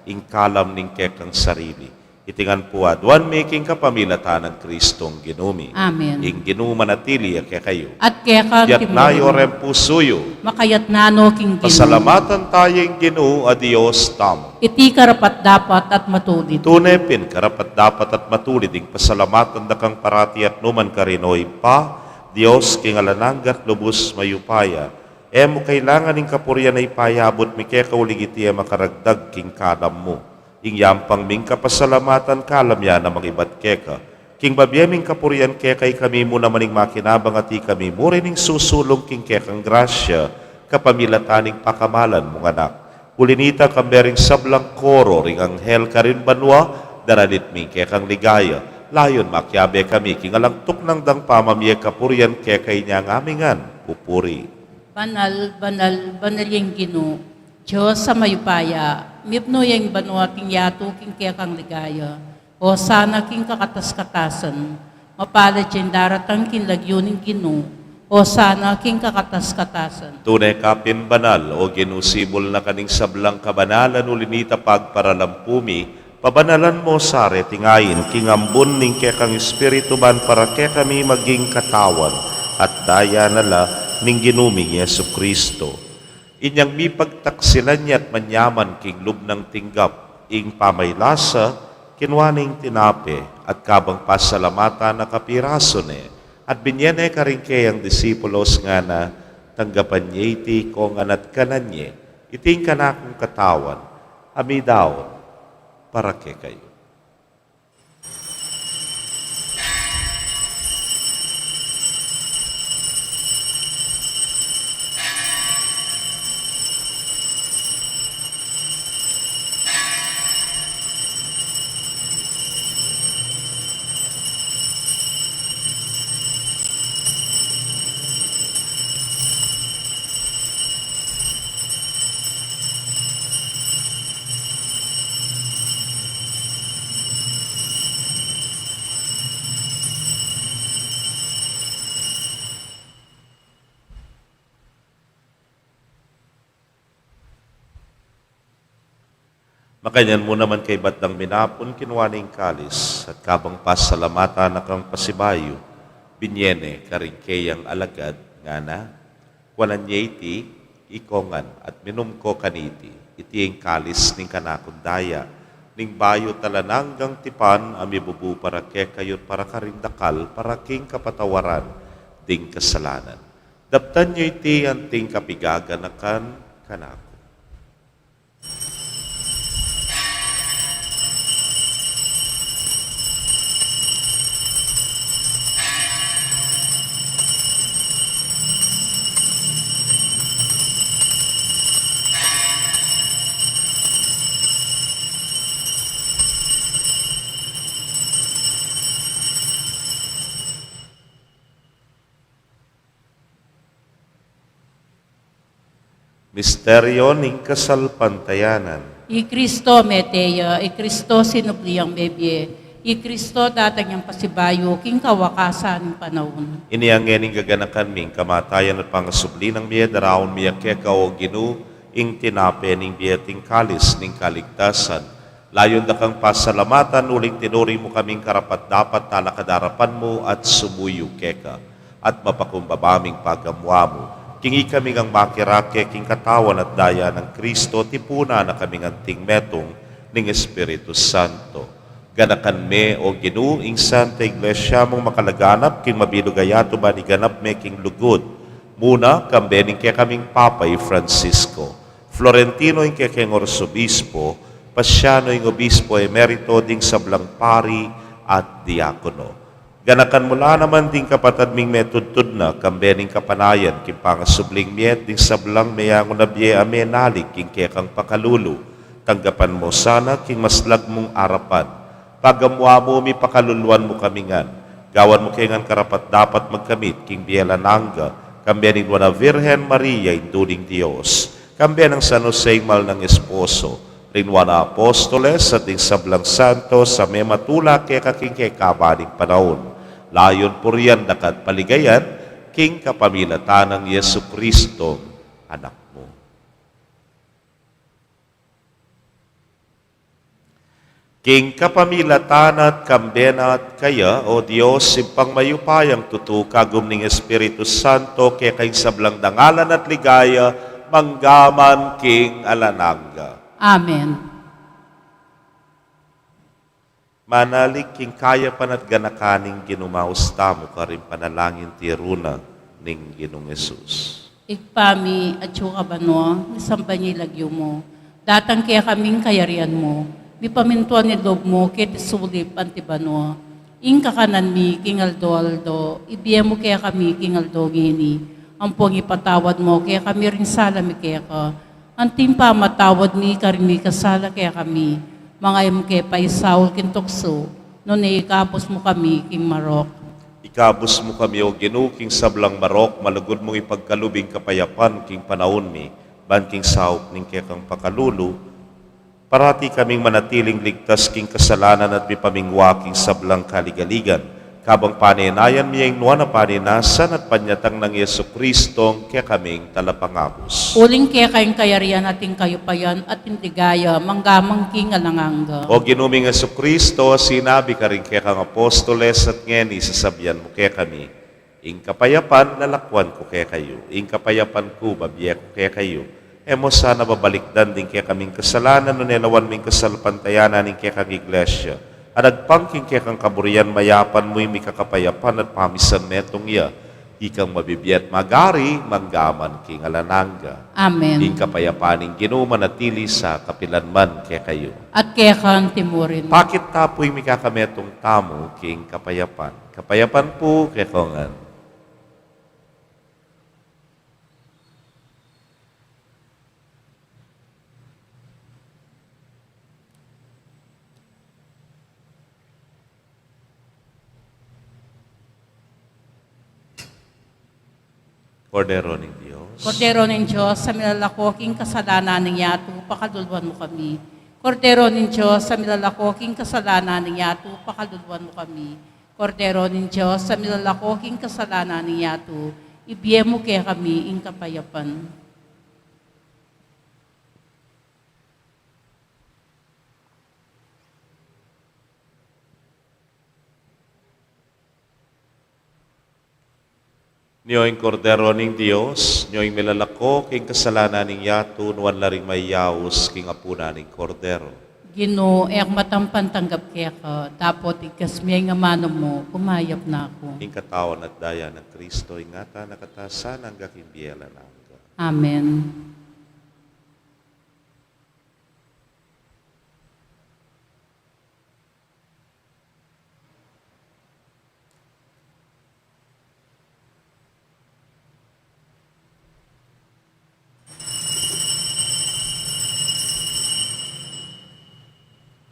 ing kalam ning kekang sarili. Iti ngan pu aduan mi king kapamilatan nang Kristong Ginu mi. Amen. Ing Ginu manatili ya kekayu. At keka mu rin. Itas yu reng pusu yu. Makatas na no king Ginu. Pasalamatan taya ing Ginu a Dios tamu. Iti karapat-dapat at matulid. Tune pin karapat-dapat at matulid ing pasalamatan da kang parati at nu man karin, O Ibpa, Dios king alang angga at lubus mayupaya. E mu kailangan ing kapurian a ipayabut mi keka uling iti e makaragdag king kalam mu. Ing yampang ming kapasalamatan kalam ya namang ibat keka. King babie ming kapurian keka, ikami mu naman ing makinabang at ikami mu rin ing susulung king kekang grasya, kapamilatan ning pakamalan mung Anak. Uli nita, kambe ring sablang koro ring anghel karin banua, daralit mi ing kekang ligaya. Layun makiabe kami king alang tuknang dang pamamie kapurian keka, inyang ami ngan pupuri. Banal, banal, banal ya ing Ginu, Dios a mayupaya, mipnu ya ing banua at ing yatu king kekang ligaya. Hosana king kakatas-katasan. Mapalad ya ing daratang king lagyu ning Ginu. Hosana king kakatas-katasan. Tune ka pin banal, O Ginu, sibul na ka ning sablang kabanalan, uli nita pagparalampu mi, pabanalan mu sa reting ain king ambun ning kekang Espiritu, ban para kekami maging katawan at daya na la ning Ginu ming Jesucristo. Inyang mipagtaksilan ya at manyaman king lub nang tinggap ing pamaylasa, kinua ne ing tinape, at kabang pasalamatan na, kapirasu ne, at binie ne karing keyang disipulos, ngana: Tanggapan ye iti ikongan at kanan ye, iti ing kanakung katawan, a midaun para kekayu. Makanyan mu naman, kaybat dang minapun, kinua ne ing kalis, at kabang pasalamatan na kang pasibayu, binie ne karing keyang alagad, ngana: Kuanan ye iti ikongan at minum ko kaniti, iti ing kalis ning kanakung daya, ning bayu at alang anggang tipan, a mibubu para kekayu at para karing dakal, para king kapatawaran ding kasalanan. Daptan yu iti anting kapigaganakan kanaku. Misteryo ning kasalpantayanan. I Kristo mete ya, i Kristo sinubli yang mebie, i Kristo datang yang pasibayu king kawakasan ning panaun. Ini a ngeni ing gaganakan mi king kamatayan at pangasubli nang mie, daraun mi ya keka, O Ginu, ing tinape ning bie at ing kalis ning kaligtasan. Layun da kang pasalamatan uling tinuring mu kaming karapat-dapat talakad king arapan mu at sumuyu keka. At mapakumbaba ming pagamuan mu king ikami ngang makirake king katawan at daya nang Kristo, tipunan na kaming anting metung ning Espiritu Santo. Ganakan me, O Ginu, ing Santa Iglesia mung makalaganap king mabilug a yatu ban iganap me king lugud, muna kambe ning kekaming Papa i Francisco, Florentino ing kekeng Arsobispo, Pasiano ing Obispo Emerito, ding sablang pari at diakono. Ganakan mu la naman ding kapatad ming metudtud na kambe ning kapanayan king pangasubling mie, ding sablang meyangu na bie a menalig king kekang pakalulu. Tanggapan mu sana king maslag mung arapan. Pagamuan mu mi, pakaluluan mu kami ngan. Gawan mu ke ngan karapat-dapat magkamit king bie alang angga, kambe ning Nuan a Virgen Maria, Indu ning Dios, kambe nang San Jose, ing mal nang esposo, ring Nuan a Apostoles, at ding sablang santos a mematula keka king kekaban ning panaun. Layun purian da ka at paligayan king kapamilatan nang Jesucristo, Anak mu. King kapamilatan na at kambe na at kaya, O Dios, Ibpang mayupayang tutu, kagum ning Espiritu Santo, keka ing sablang dangalan at ligaya, mangga man king alang angga. Amen. Manalig king kayapan at ganakan ning Ginu. Maus tamu karing panalangin tiru na ning Ginung Jesus. Ibpa mi, atsu ka banua, misamban ya ing lagyu mu. Datang kekami ing kayarian mu. Mipamintuan ing lub mu keti sulip anti banua. Ing kakanan mi king aldo-aldo ibie mu kekami king aldo ngeni. Ampon ipatawad mu kekami ring sala mi keka, Anti ing pamatawad mi karing mikasala kekami, manga e mu ke paisaul king tuksu, nune ikabus mu kami king marok. Ikabus mu kami, O Ginu, king sablang marok, malugud mung ipagkalub ing kapayapan king panaun mi, ban king saup ning kekang pakalulu, parati kaming manatiling ligtas king kasalanan at mipamingwa king sablang kaligaligan, kabang panenayan mi ing nuan a panenasan at panyatang nang Jesucristo a kekaming Talapangabus. Uling keka ing kayarian at ing kayupayan at ing ligaya, mangga man king alang angga. O Ginu ming Jesucristo, a sinabi karing kekang apostoles at ngeni sasabian mu kekami, ing kapayapan lalakwan ku kekayu, ing kapayapan ku babie ku kekayu. E mu sana babalikdan ding kekaming kasalanan, nune lawan mu ing kasalpantayanan ning kekang Iglesia, at agpang king kekang kaburian mayapan mu ing mikakapayapan at pamisan metung ya, ikang mabibie at magari mangga man king alang angga. Amen. Ing kapayapan ning Ginu manatili sa kapilan man kekayu. At keka antimurin. Pakit ta pu ing mikakametung tamu king kapayapan. Kapayapan pu kekayu ngan. Kordero ning Dios. Kordero ning Dios, a milalako king kasalanan ning yatu, pakaluluan mu kami. Kordero ning Dios, a milalako king kasalanan ning yatu, pakaluluan mu kami. Kordero ning Dios, a milalako king kasalanan ning yatu, ibie mu kekami ing kapayapan. Nyo ing Kordero ning Dios, nyo ing milalako king kasalanan ning yatu, nuan la ring mayaus king apunan ning Kordero. Ginu, e ku matampan tanggap keka, dapot igkas me ing amanu mu, kumayap na ku. Ing katawan at daya nang Kristo, ingatan na katasan angga king bie alang angga. Amen.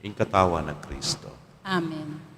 Ing katawan nang Kristo. Amen.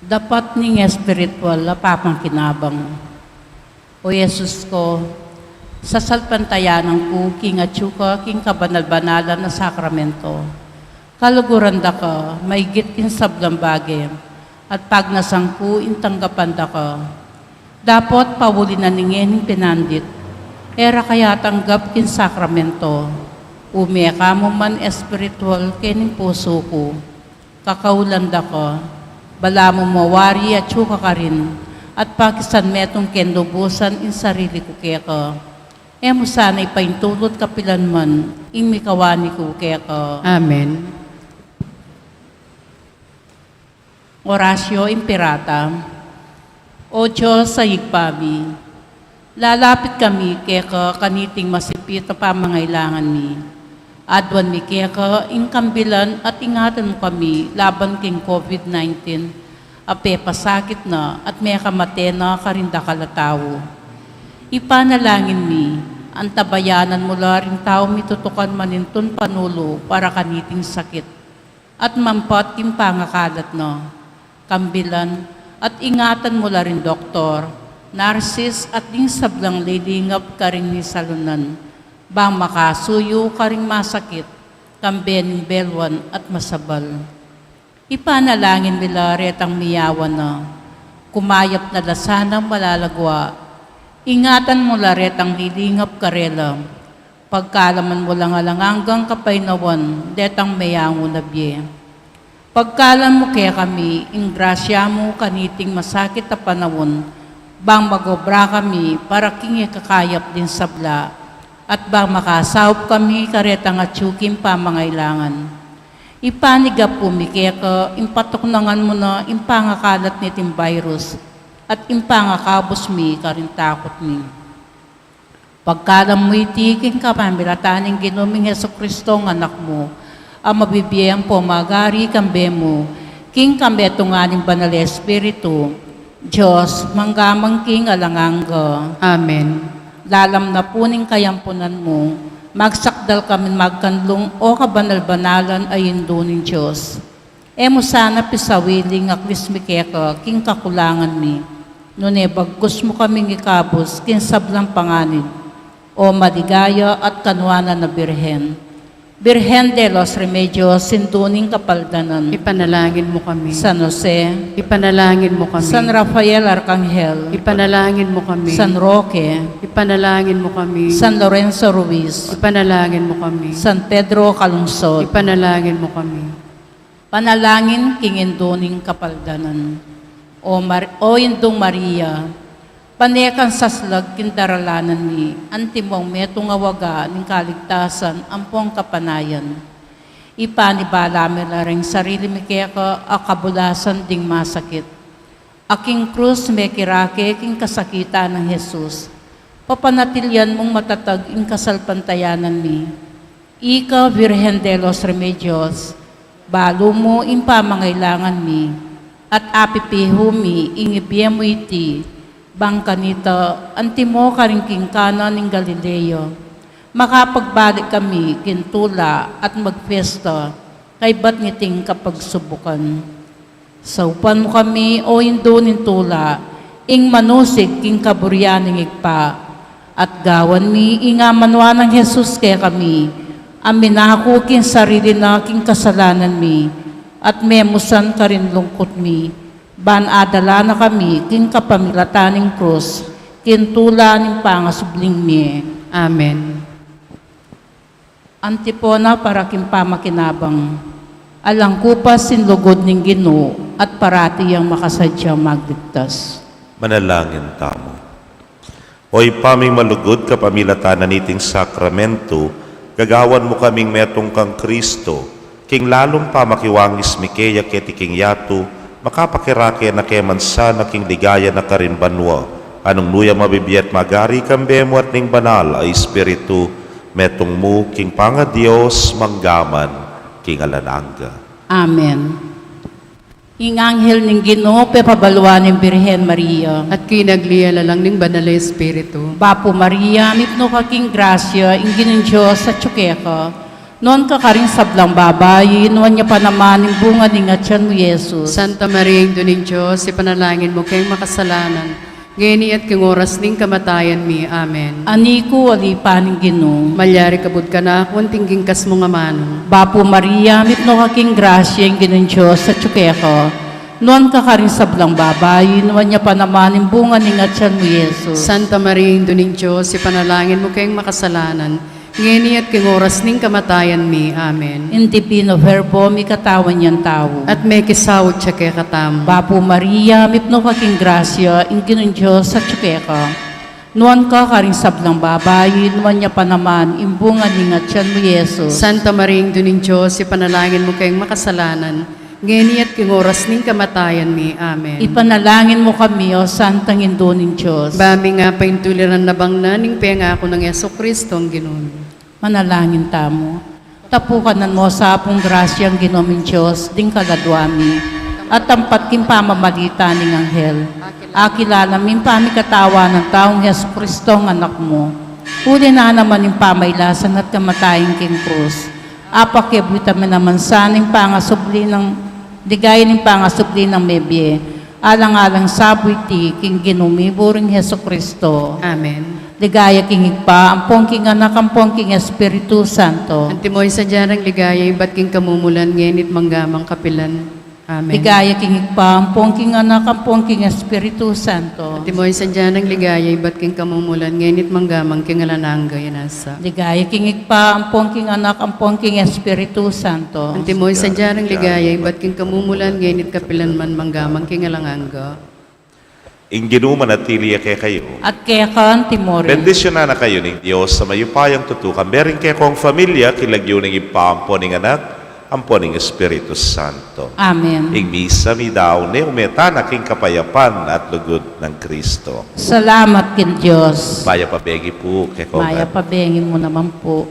Dapat ning espiritual a pamakinabang. O Jesus ko, sasalpantayanan ku king atyu ka king kabanal-banalan a sakramento. Kaluguran da ka maigit king sablang bage, at pagnasan ku ing tanggapan da ka. Dapot pauli na ning ngening pinandit, e ra ka ya tanggap king sakramento. Ume ka mu man espiritual kening pusu ku. Kakaulan da ka, balamu mawari atyu ka karin, at pakisan metung king lubusan ing sarili ku keka. E mu sana ipaintulut kapilan man ing mikawani ku keka. Amen. Oratio Imperata. O Dios a Ibpa mi, lalapit kami keka kaniting masipit a pamangailangan mi. Aduan mi keka ing kambilan at ingatan mu kami laban king COVID nineteen a pepasakit na at mekamate na karing dakal a tau. Ipanalangin mi, Antabayanan mu la ring taung mitutukan manintun panulu para kaniting sakit, at mampat king pangakalat na. Kambilan at ingatan mu la ring doktor, narsis at ding sablang lilingap karing nisalunan, bang makasuyu karing masakit, kambe ning belwan at masabal. Ipanalangin mi la retang miyawan na, kumayap na la sanang malagwa. Ingatan mu la retang lilingap karela. Pagkalaman mu lang alang anggang kapaynawan detang meyangu na bie. Pagkalam mu kekami ing grasya mu kaniting masakit a panaun, bang magobra kami para king ikakayap ding sabla, at bang makasaup kami karetang atyu king pamangailangan. Ipanyawad mi keka ing patuknangan mu na ing pangakalat niting virus, at ing pangakabus mi karing takut mi. Pagkalam mu iti king kapamilatan ning Ginu ming Jesucristo, a Anak mu, a mabibie ampong magari kambe mu, king kametungan ning Banal Espiritu, Dios, mangga man king alang angga. Amen. Lalam na pu ning kayampunan mu, magsakdal kamin magkanlung, o kabanal-banalan a Indu ning Dios. E mu sana pisawili ing aklis mi keka king kakulangan mi, nune bagkus mu kaming ikabus king sablang panganib, o maligaya at kanuanan a Birhen. Birhen de los Remedios, Indu ning Kapaldanan. Ipanalangin mu kami. San Jose. Ipanalangin mu kami. San Rafael Arcangel. Ipanalangin mu kami. San Roque. Ipanalangin mu kami. San Lorenzo Ruiz. Ipanalangin mu kami. San Pedro Calungsod. Ipanalangin mu kami. Panalangin king Indu ning Kapaldanan. O Mar-, O Indung Maria, pane kang saslag king daralanan mi, antimong metung a waga ning kaligtasan ampong kapanayan. Ipanibala mi la ring sarili mi keka a kabulasan ding masakit, a king krus mekirake king kasakitan nang Jesus, papanatilian mung matatag ing kasalpantayanan mi. Ika, Virgen de los Remedios, balu mu ing pamangailangan mi, at apipihu mi ing ibie mu iti, bang kanita antimo karing king Cana ning Galilea, makapagbalik kami king tula at magpiesta kaybat niting kapagsubukan. Saupan mu kami, O Indu ning tula, ing manusig king kaburian ning Ibpa, at gawan mi ing amanuan nang Jesus kekami, a minaku king sarili na king kasalanan mi, at memusan karing lungkut mi, ban adala na kami king kapamilatan ning krus, king tula ning pangasubling mie. Amen. Antipona para king pamakinabang. Alang kupas ing lugud ning Ginu, at parati yang makasadyang magligtas. Manalangin tamu. O Ibpa ming malugud, kapamilatan na niting sakramentu, gagawan mu kaming metung kang Kristo, king lalung pamakiwangis mi keya keti king yatu, makapakirake na ke man sana king ligaya na karin banua, a nung nu ya mabibie at magari kambe mu at ning Banal a Espiritu, metung mu king pangaDios, mangga man king alang angga. Amen. Ing anghel ning Ginu pepabaluan ning Birhen Maria. At kinagli ya la lang ning Banal a Espiritu. Bapu Maria, mipnu ka king grasya, ing Ginung Dios atyu keka. Nuan ka karing sablang babai, nuan ya pa naman ing bunga ning atian mu, Jesus. Santa Maria, Indu ning Dios, ipanalangin mu keng makasalanan, ngeni at king oras ning kamatayan mi. Amen. Aniku, Alipan ning Ginu. Malyari ka bud kanaku anting king kas mung amanu. Bapu Maria, mipnu ka king grasya, ing Ginung Dios atyu keka. Nuan ka karing sablang babai, nuan ya pa naman ing bunga ning atian mu, Jesus. Santa Maria, Indu ning Dios, ipanalangin mu keng makasalanan, ngeni at king oras ning kamatayan mi. Amen. In divino Verbo, mikatawan yang tau. At mekisaut ya kekatamu. Bapu Maria, mipnu ka king grasya, ing Ginung Dios atyu keka. Nuan ka karing sablang babai, nuan ya pa naman ing bunga ning atian mu, Jesus. Santa Maria, Indu ning Dios, ipanalangin mu keng makasalanan, ngeni at king oras ning kamatayan mi. Amen. Ipanalangin mu kami, O Santang Indu ning Dios. Ba mi nga paintuliran na bang na ning pengaku nang Jesucristo a Ginu mi. Manalangin tamu. Tapukanan mu sa pung grasyang Ginu ming Dios, ding kaladua mi, at tampat king pamamalita ning anghel, akilala mi ing pamikatawan nang taung Jesucristo a Anak mu. Uli na naman ing pamailasan at kamatayan king krus, apakiabe tamu naman sana ing pangasubli nang, ligaya ning pangasubli nang mebie, alang-alang sabui ti king Ginu mi buring Jesucristo. Amen. Ligaya king Ibpa, ampon king Anak, ampon king Espiritu Santo. Antimo ing sadya nang ligaya ibat king kamumulan, ngeni at mangga man kapilan. Amen. Ligaya king Ibpa, ampon king Anak, ampon king Espiritu Santo. Antimo ing sadya nang ligaya ibat king kamumulan, ngeni at mangga man king alang angga. Nasa. Ligaya king Ibpa, ampon king Anak, ampon king Espiritu Santo. Antimo ing sadya nang ligaya ibat king kamumulan, ngeni at kapilan man, mangga man king alang angga. Ing Ginu manatili ya kekayu. At keka naman. Bendisyunan na kayu ning Dios a mayupayang tutu, kambe ring kekong familia, king lagyu ning Ibpa, ampon ning Anak, ampon ning Espiritu Santo. Amen. Ing misa midaun ne, ume tana king kapayapan at lugud nang Kristo. Salamat king Dios. Mayap a bengi pu kekong. Mayap a bengi mu naman pu.